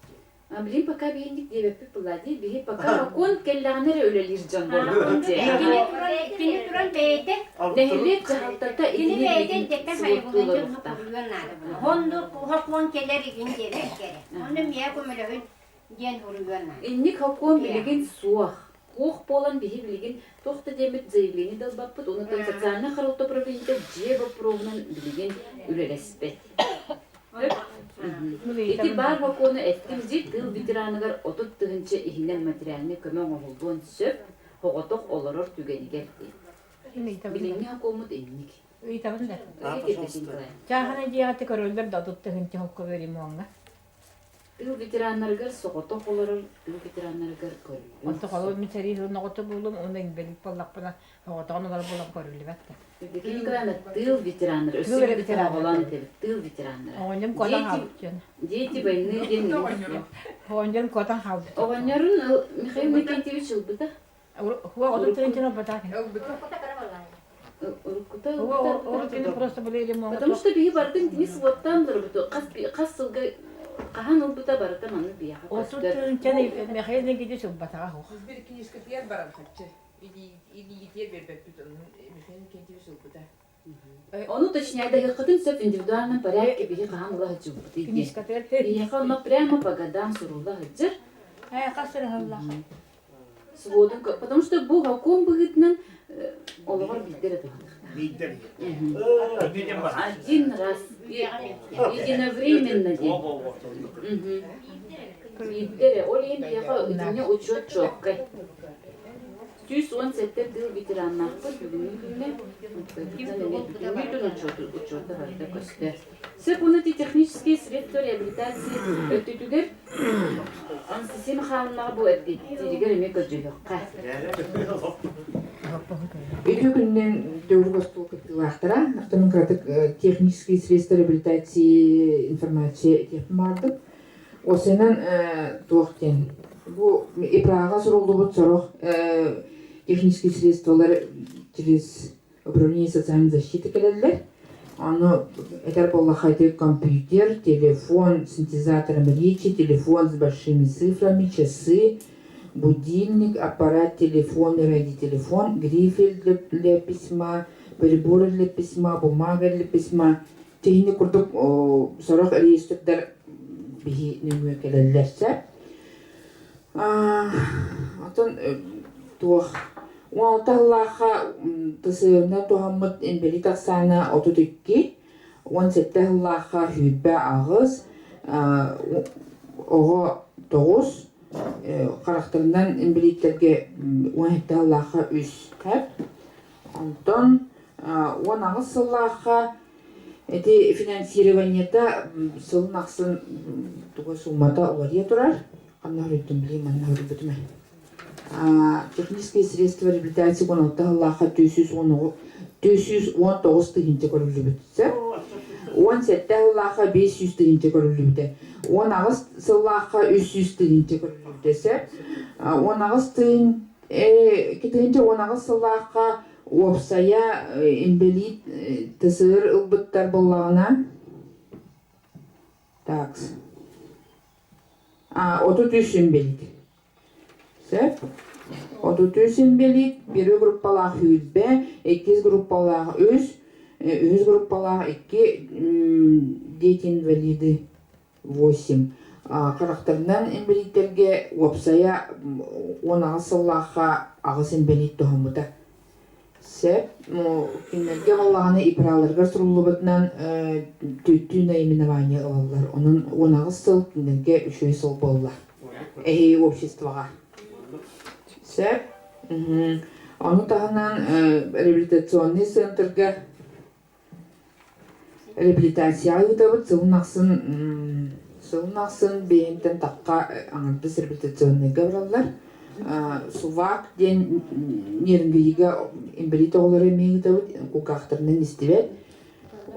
Блин, пока биһинник диэбэппит буолла дии. Биһи пока окуон кэллэҕинэ эрэ үлэлиир дьон буоллахпыт дии. Кини туран бэйэтэ Нэһилиэк дьаһалтата кини итини бэйэтэ билигин эрдэттэн суоттуулар хайабылыанньа уохтаах. суруйуон наада буолла. Оннук хокуон кэлэр игин диэбэккэ эрэ. Онно миэхэ көмөлөһүн диэн суруйуон наада. Инник хокуон билигин суох. Куох буолан биһи билигин туох да диэммит заявление да ылбаппыт. Онутан социальнай харалта управлениета дьиэ боппуруоһунан билигин үлэлэспэт. Ити баар бокуону эттим дии, тыыл ветераныгар 30 тыһыынча иһинэн материальнай көмө оҥоһуллуон сөп, оҕотох олорор түгэнигэр диэн. Билиҥҥи сокуоммут инник. Ыйтабын да. Чааһынай дьиэҕэ көрөллөр да 30 тыһыынча холкуо ремоҥҥа. Тыыл ветераннарыгар соҕотох олорор тыыл ветераннарыгар көрүллүбэт. Онто холобур мин сэрии сылын оҕото буолуом уонна инбэлиит буоллахпына соҕотоҕун олорор буолан көрүллүбэт да. Евдокия Николаевна, тыыл ветераннара, өссө Тыыл биир ветераннара. тоһоҕолоон этэбит, тыыл ветераннара. Оҕонньорум куотан Дети, хаалбыт дьон. дети войны диэн Оҕонньорум куотан хаалбыт. Оҕонньорун Михаил Никитич ылбыта. Хуа 30 тыһыынчаны ылбатах. Уруккута ылбыта. Просто были ремонт. Потому что биһи барытын кини сводтаан олорбут. Хас хас сылга хаһан ылбыта барыта маннык биһиэхэ 30 көстөр. тыһыынчаны Михаил Никитич ылбатаҕа суох. Бир книжкатыгар баран хаччы. Илиигитигэр биэрбэппит онон Михаил Никитич ылбыта. Ону уточняйдаһыаххытын сөп индивидуальном порядке биһи хаһан ыла сылдьыбыппытый диэн. Биһиэхэ онно прямо по годам сурулла сылдьар. Э, хас сырыһаллах. Сводун, потому что бу хокуон быһыытынан олоҕор биирдэ эрэ туһаныахтаах. Один раз, единовременно диэн. Биирдэ эрэ. Ол иһин биһиэхэ итиннэ учет четкай. 117 тыыл ветераннаахпыт бүгүҥҥү күҥҥэ бүтүн учуота барыта көстөр. Сөп уонна технические средства реабилитации өттүтүгэр Анастасия Михайловнаҕа бу эппиэттииригэр эмиэ көрдьүһүөххэ. Үтүө күнүнэн төгүрүк остуол кыттыылаахтара. Оттон кыратык технические средства реабилитации информация этиэхпин баҕардым. Осенан туох диэн бу ИПРА-ҕа суруллубут сорох технические средстволар через управление социальной защиты кэлэллэр. Ону этэр буоллахха ити компьютер, телефон с синтезатором речи, телефон с большими цифрами, часы, будильник, аппарат, телефон и радиотелефон, грифель для, для письма, приборы для письма, бумага для письма. Тиһини курдук сорох реестрдэр биһи нөҥүө кэлэллэр сөп. Оттон туох 16 сыллаахха ТСН туһаммыт инбэлиит ахсаана 32, 17 сыллаахха 28, оҕо 9, харахтарынан инбэлииттэргэ 17 сыллаахха 3 хэп. Онтон 18 сыллаахха ити финансированиета сылын ахсын туга суммата уларыйа турар. Ханна хоруйдум билиим, манна хоруйбутум ээ. Технические средства реабилитации 16 сыллаахха 419 тыһыынча көрүллүбүт. Сөп? 17 сыллаахха 500 тыһыынча көрүллүбүтэ. 18 сыллаахха 300 тыһыынча көрүллүбүтэ. Сөп? 18 тыһыын 2018 сыллаахха уопсайа инбэлиит ТСР ылбыттар буоллаҕына так 33 инбэлиит сөп 33 инбэлиит первый группалаах сүүрбэ иккис группалаах үс үһүс группалаах икки дети инвалиды 8. Харахтарынан инбэлииттэргэ уопсайа 18 сыллаахха аҕыс инбэлиит туһаммыта. Сөп. Кинилэргэ буоллаҕына ИПРАларыгар суруллубутунан түөттүү наименование ылаллар. Онон 18 сыл кинилэргэ үчүгэй сыл буолла. Эһи обществоҕа. Сөп. Ону таһынан реабилитационный центрга Реабилитацияҕа ыытабыт сылын ахсын сылын ахсын бэйэмтэн тахха аҥардас реабилитационнайга бараллар. Сувак диэн нервига инбэлиит оҕолору эмиэ ыытабыт, кулгаахтарынан истибэт.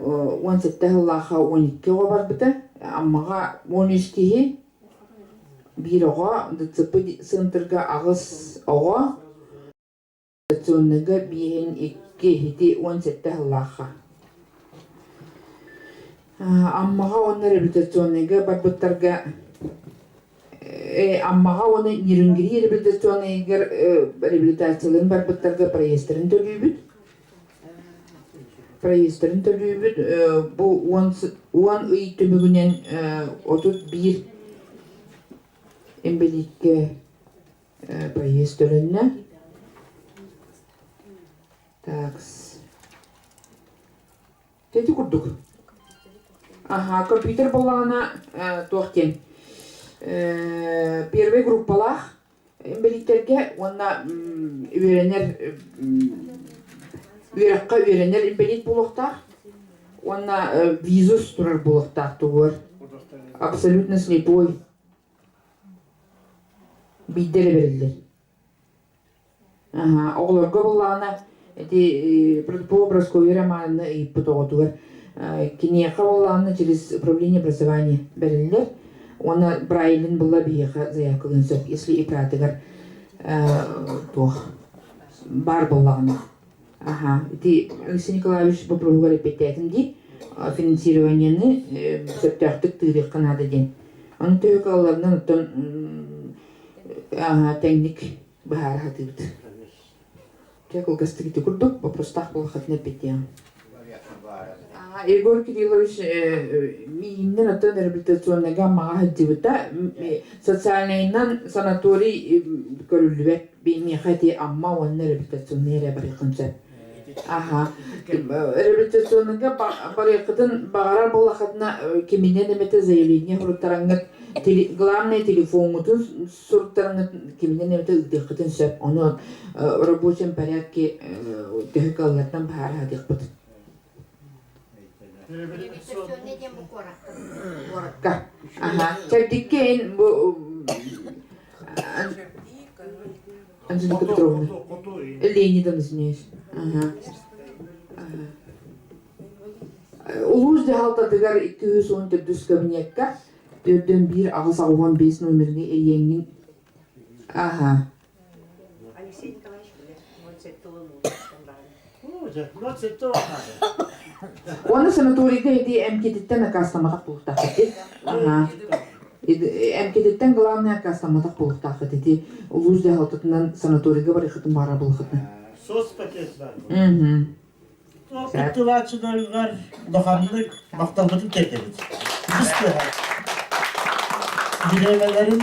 17 сыллаахха 12 оҕо барбыта. Аммаҕа 13 киһи, биир оҕо, ДЦП центрга аҕыс оҕо. Стационарга биэһин икки иһити 17 сыллаахха Аммаҕа уонна реабилитационнайга барбыттарга Аммаҕа уонна Нерюнгри реабилитационнайыгар реабилитацияларын барбыттарга проездтарын төлүүбүт. Проездтарын төлүүбүт. Бу 10 ый түмүгүнэн 31 инбэлииккэ Проезд төлөннө. Такс. Ити курдук. Аха, компьютер буоллаҕына туох диэн первый группалаах инбэлииттэргэ уонна үөрэнэр. Үөрэххэ үөрэнэр инбэлиит буолуохтаах уонна визус турар буолуохтаах тугугар. Абсолютно слепой. Биирдэ эрэ бэриллэр. Оҕолорго буоллаҕына ити Протопопова Прасковья Романовна ыйыппыт оҕотугар киниэхэ буоллаҕына через управление образования бэриллэр уонна Брайлин булла биһиэхэ заявкалыан сөп если ИПРА-тыгар туох баар буоллаҕына. Аха, ити Алексей Николаевич боппуруоһугар эппиэттээтим дии финансированиены сөптөөхтүк тыырыахха наада диэн. Ону төһө кыалларынан оттон тэҥник быһаара сатыыбыт. Дьэ, кылгастык ити курдук боппуруостаах буолаххытына эппиэттиэҕим. Егор Кириллович миигиннэн оттон реабилитационныйга Аммаҕа сылдьыбыта. Социальнайынан санаторий көрүллүбэт. Миэхэ ити Амма уонна реабилитационнай эрэ барыаххын сөп. Аха. Реабилитационныйга барыаххытын баҕарар буоллаххытына киминэн эмэтэ заявление суруттараҥҥыт главное телефоҥҥутун суруттарыҥҥыт киминэн эмэтэ ыытыаххытын сөп. Ону в рабочем порядке төһө кыалларынан баһаара сатыахпыт. Реабилитационный диэн бу куоракка. Куоракка. Аха. Чэбдиккэ эн бу Анжелика Петровна. Леонидовна, извиняюсь. Ага. Улуус дьаһалтатыгар 214 кабинекка төрдөн биир аҕыс аҕуһан биэс номергэ эйиэҥҥин Аха. Алексей Николаевич билэр, Уонна санаторийга ити эмкититтэн аккаастамматах буолуохтааххыт дии. Аха. Эмкититтэн главное аккаастамматах буолуохтааххыт ити улуус дьаһалтатынан санаторийга барыаххытын баара буолуоххутун. Соцпакет бар. Кыттыылааччыларыгар улаханнык махталбытын тиэрдэбит. Үгүс тыаһа. Бириэмэлэрин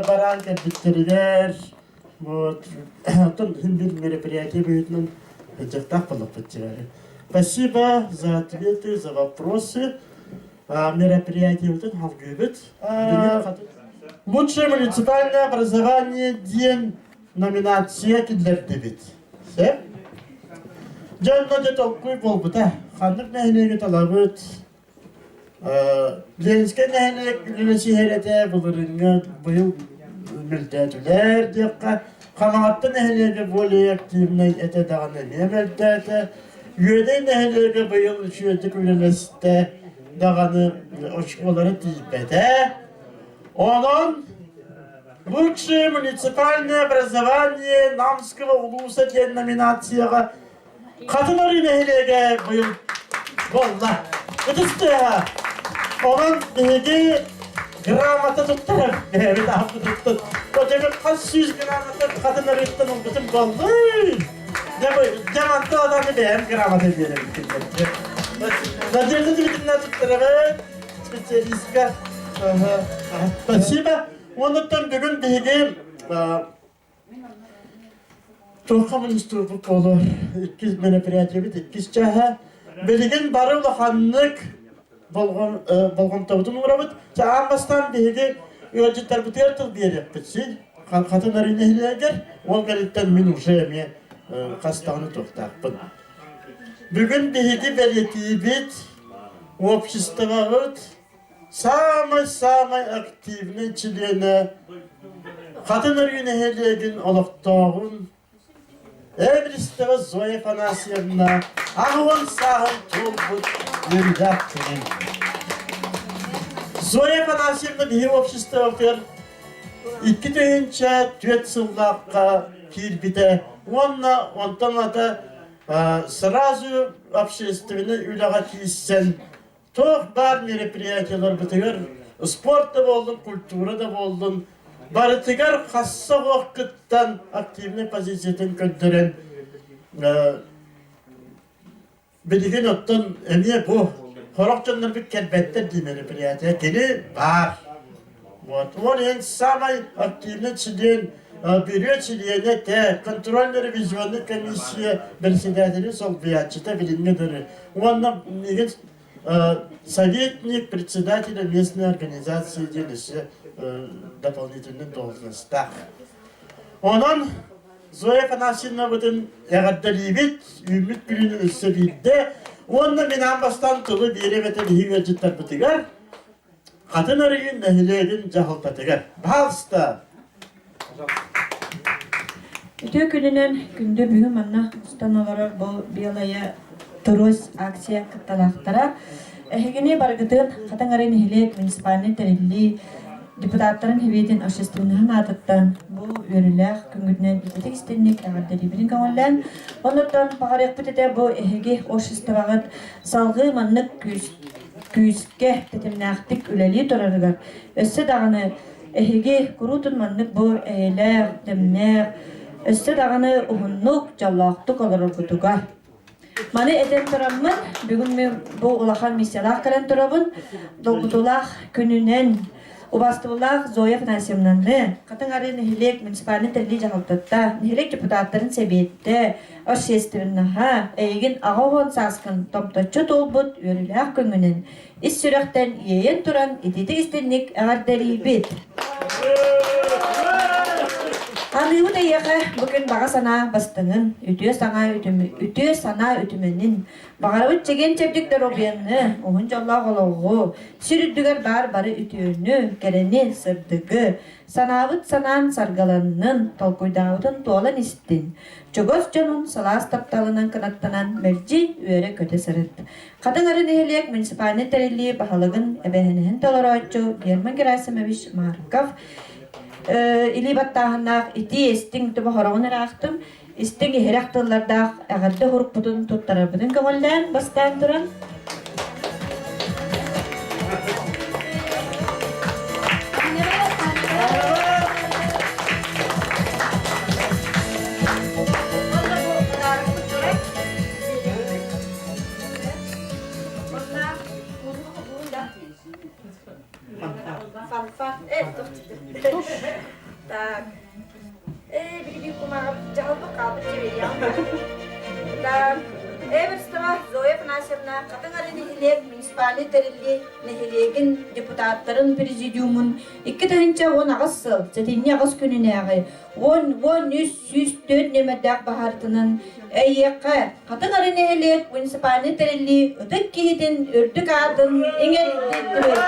бараан кэлбиттэригэр вот, оттон биир мероприятие быһыытынан ыдьахтаах буоллахпыт дьиэри. Спасибо за ответы, за вопросы. Мероприятиебытын халгыыбыт. Лучшее муниципальное образование диэн номинация киллэрдибит. Сөп? Дьэ онно дьэ толкуй буолбута. Ханнык нэһилиэги талабыт? Ленскэй нэһилиэк үлэлэсиһэр былырыыҥҥы быйыл мөлтөөтүлэр диэххэ. Хамаҕатта нэһилиэгэ более активнай этэ даҕаны эмиэ мөлтөөтө. Үөдэй нэһилиэгэ быйыл үчүгэйдик үлэлэстэ даҕаны очколара тиийбэтэ. Онон Лучшее муниципальное образование Намского улууса диэн номинацияҕа Хатын Арыы нэһилиэгэ быйыл буолла. Ытыс тыаһа. Онон биһиги грамота туттарар бэйэбит ааппытыттан. Отебит хас сүүс грамота Хатын Арыыттан ылбытым буоллуй. Дьэ манта оданы бэйэм грамота биэрэбит кинилэргэ. Надежда Дмитриевна туттарабыт специалистка. Спасибо. Онуттан бүгүн биһиги туохха министрбут буолуо иккис мероприятиебит иккис чааһа. Билигин бары улаханнык болҕомтобутун уурабыт. Аан бастаан биһиги ыалдьыттарбытыгар тыл биэриэхпит син. Хатын Арыы нэһилиэгэр ол кэнниттэн мин уже эмиэ хас даҕаны туохтаахпын. Бүгүн биһиги бэлиэтиибит обществобыт Саамай-саамай активнай чилиэнэ Хатын Өрүү нэһилиэгин олохтооҕун Эвристова Зоя Афанасьевна 80 сааһын туолбут үөрүүлээх күнүн. Зоя Афанасьевна биһи обществотыгар 2004 сыллаахха киирбитэ уонна онтон ата сразу общественнай үлэҕэ киирсэн Туох баар мероприятиеларбытыгар спорт да буоллун, культура да буоллун, барытыгар хасса оһох кыттан активнай позициятын көрдөрөн билигин оттон эмиэ бу сорох дьоннорбут кэлбэттэр дии мероприятие кини баар. Вот. Ол иһин самай активный член бюро чилиэнэ этэ, контрольно-ревизионный комиссия председателин солбуйааччыта билиҥҥи дылы. Уонна мигин советник председателя местной организации диэн өссө дополнительный должностьтаах. Онон Зоя Афанасьевнабытын эҕэрдэлиибит, үүммүт күнүн өссө биирдэ. Уонна мин аан бастаан тылы биэриэм этэ биһиги ыалдьыттарбытыгар, Хатын Арыйын нэһилиэгин дьаһалтатыгар. Пожалуйста! Үтүө күнүнэн күндү бүгүн манна устан олорор бу Белая Торусь акция кытталаахтара. Эһигини барыгытын Хатыҥ Арыы нэһилиэк муниципальнай тэриллии депутаттарын Сэбиэтин общественноһын аатыттан бу үөрүүлээх күҥҥүтүнэн ититик истинник эҕэрдэлиибитин көҥүллээн, оннуттан баҕарыахпыт этэ бу эһиги обществоҕыт салҕыы маннык күүс күүскэ тэтимнээхтик үлэлии турарыгар өссө даҕаны эһиги куруутун маннык бу эйэлээх, дэмнээх, өссө даҕаны уһуннук, дьоллоохтук олороргутугар. Маны этэн тураммын, бүгүн мин бу улахан миссиялаах кэлэн турабын. Долгутуулаах күнүнэн Убаастабыллаах Зоя Афанасьевнаны, Хатыҥ Арыы нэһилиэк муниципальнай тэриллии дьаһалтата, нэһилиэк депутаттарын сэбиэттэ, общественноһа, эйигин 80 сааскын томточчу туолбут үөрүүлээх күҥҥүнэн ис сүрэхтэн иэйэн туран итиитик истинник эҕэрдэлиибит! Аныыбыт эйиэхэ бу күн баҕа санаа бастыҥын, үтүө саҥа үтүө санаа үтүмэнин, Баҕарабыт чэгиэн-чэбдик доруобуйаны, уһун дьоллоох олоҕу, сир үрдүгэр баар бары үтүөнү, кэрэни, сырдыгы, санаабыт санаан саргыланнын, толкуйдаабытын туолан истин, чугас дьонун сылаас тапталынан кынаттанан мэлдьи үөрэ-көтө сырыт. Хатыҥ Ары нэһилиэк муниципальнай тэриллии баһылыгын эбээһинэһин толорооччу Герман Герасимович Марков илии баттааһыннаах итии истиҥ тобохороҕун ыраахтым истиҥ иһирэх тыллардаах эҕэрдэ урукпутун туттарарбытын көҥүллээн бастаан туран Так. Ээ, били кумаҕар дьаһалбыт хаалбыт Так, Эверстова Зоя Афанасьевна Хатыҥ Ары нэһилиэк муниципальнай тэриллии нэһилиэгин депутаттарын президиумун 2018 сыл сэтинньи аҕыс күнүнээҕи 10 13 104 нүөмэрдээх баһаартынан эйиэхэ Хатыҥ Ары нэһилиэк муниципальнай тэриллии ытык киһитин үрдүк аатын иҥэрдилэр.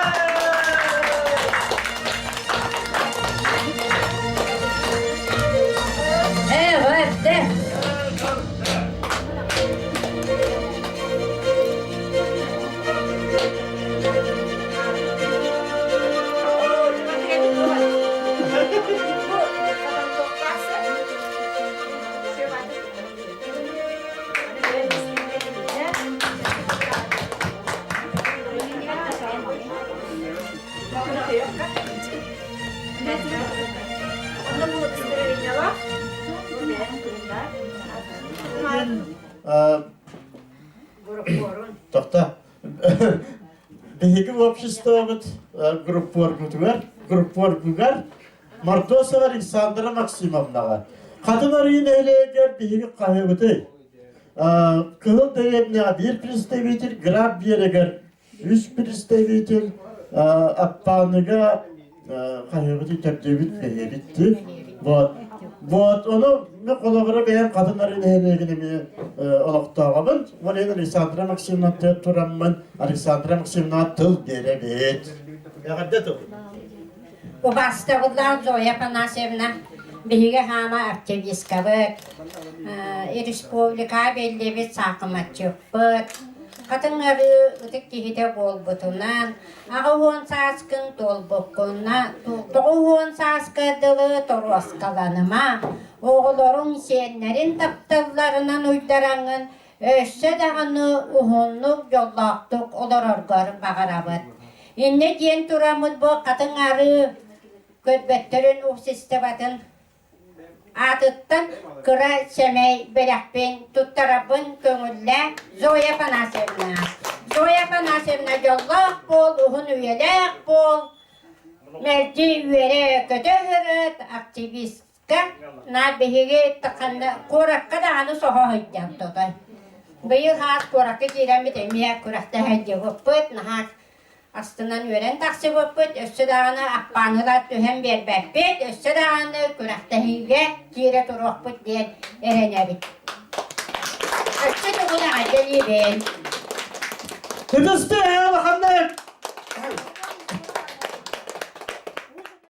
Эҕэрдэ! Тохто. Биһиги обществобыт группуоргутугар, группуоргугар Мордосова Александра Максимовнаҕа Хатын Арыы нэһилиэгэр биһиги хаһыыбытый. Кыһыл дэриэбинэҕэ биир представитель, Граб биэрэгэр үс представитель, Аппааныга хаһыыбытый төрдүбүт бэһиэбит Вот. Вот, ону мен холобура бэйэм Хатын Арыы нэһилиэгин эмиэ олохтооҕобун. Ол иһин Александра Максимовна тураммын Александра Максимовна тыл биэрэбит. Эҕэрдэ тыл. Убаастабыллаах Зоя Афанасьевна, биһиги хаама активисткабыт, республика биллибит саахыматчыппыт, хатыҥ арыы ытык киһитэ буолбутунан, 80 сааскын туолбуккуна, 90 сааска дылы торуоскаланыма, оҕолоруҥ сиэннэрин тапталларынан уйдараҥҥын өссө даҕаны уһуннук, дьоллоохтук олороргор баҕарабыт. Инньэ диэн тураммыт бу хатыҥ арыы көрбөттөрүн обществотын аатыттан кыра сэмэй бэлэхпин туттарабын көҥүллээ Зоя Афанасьевна. Зоя Афанасьевна дьоллоох буол, уһун үйэлээх буол, мэлдьи үөрэ-көтө сырыт, активист На биһиги куоракка даҕаны соһо сылдьан тутай. Быйыл хаас куоракка киирэммит эмиэ күрэхтэһэ сылдьыбыппыт, наһаа. астынан үөрэн тахсыбыппыт, өссө даҕаны аппааныла түһэн биэрбэппит, өссө даҕаны күрэхтэһиигэ киирэ туруохпут диэн эрэнэбит. Өссө тугун эҕэрдэлиибин. Ытысты, ханна?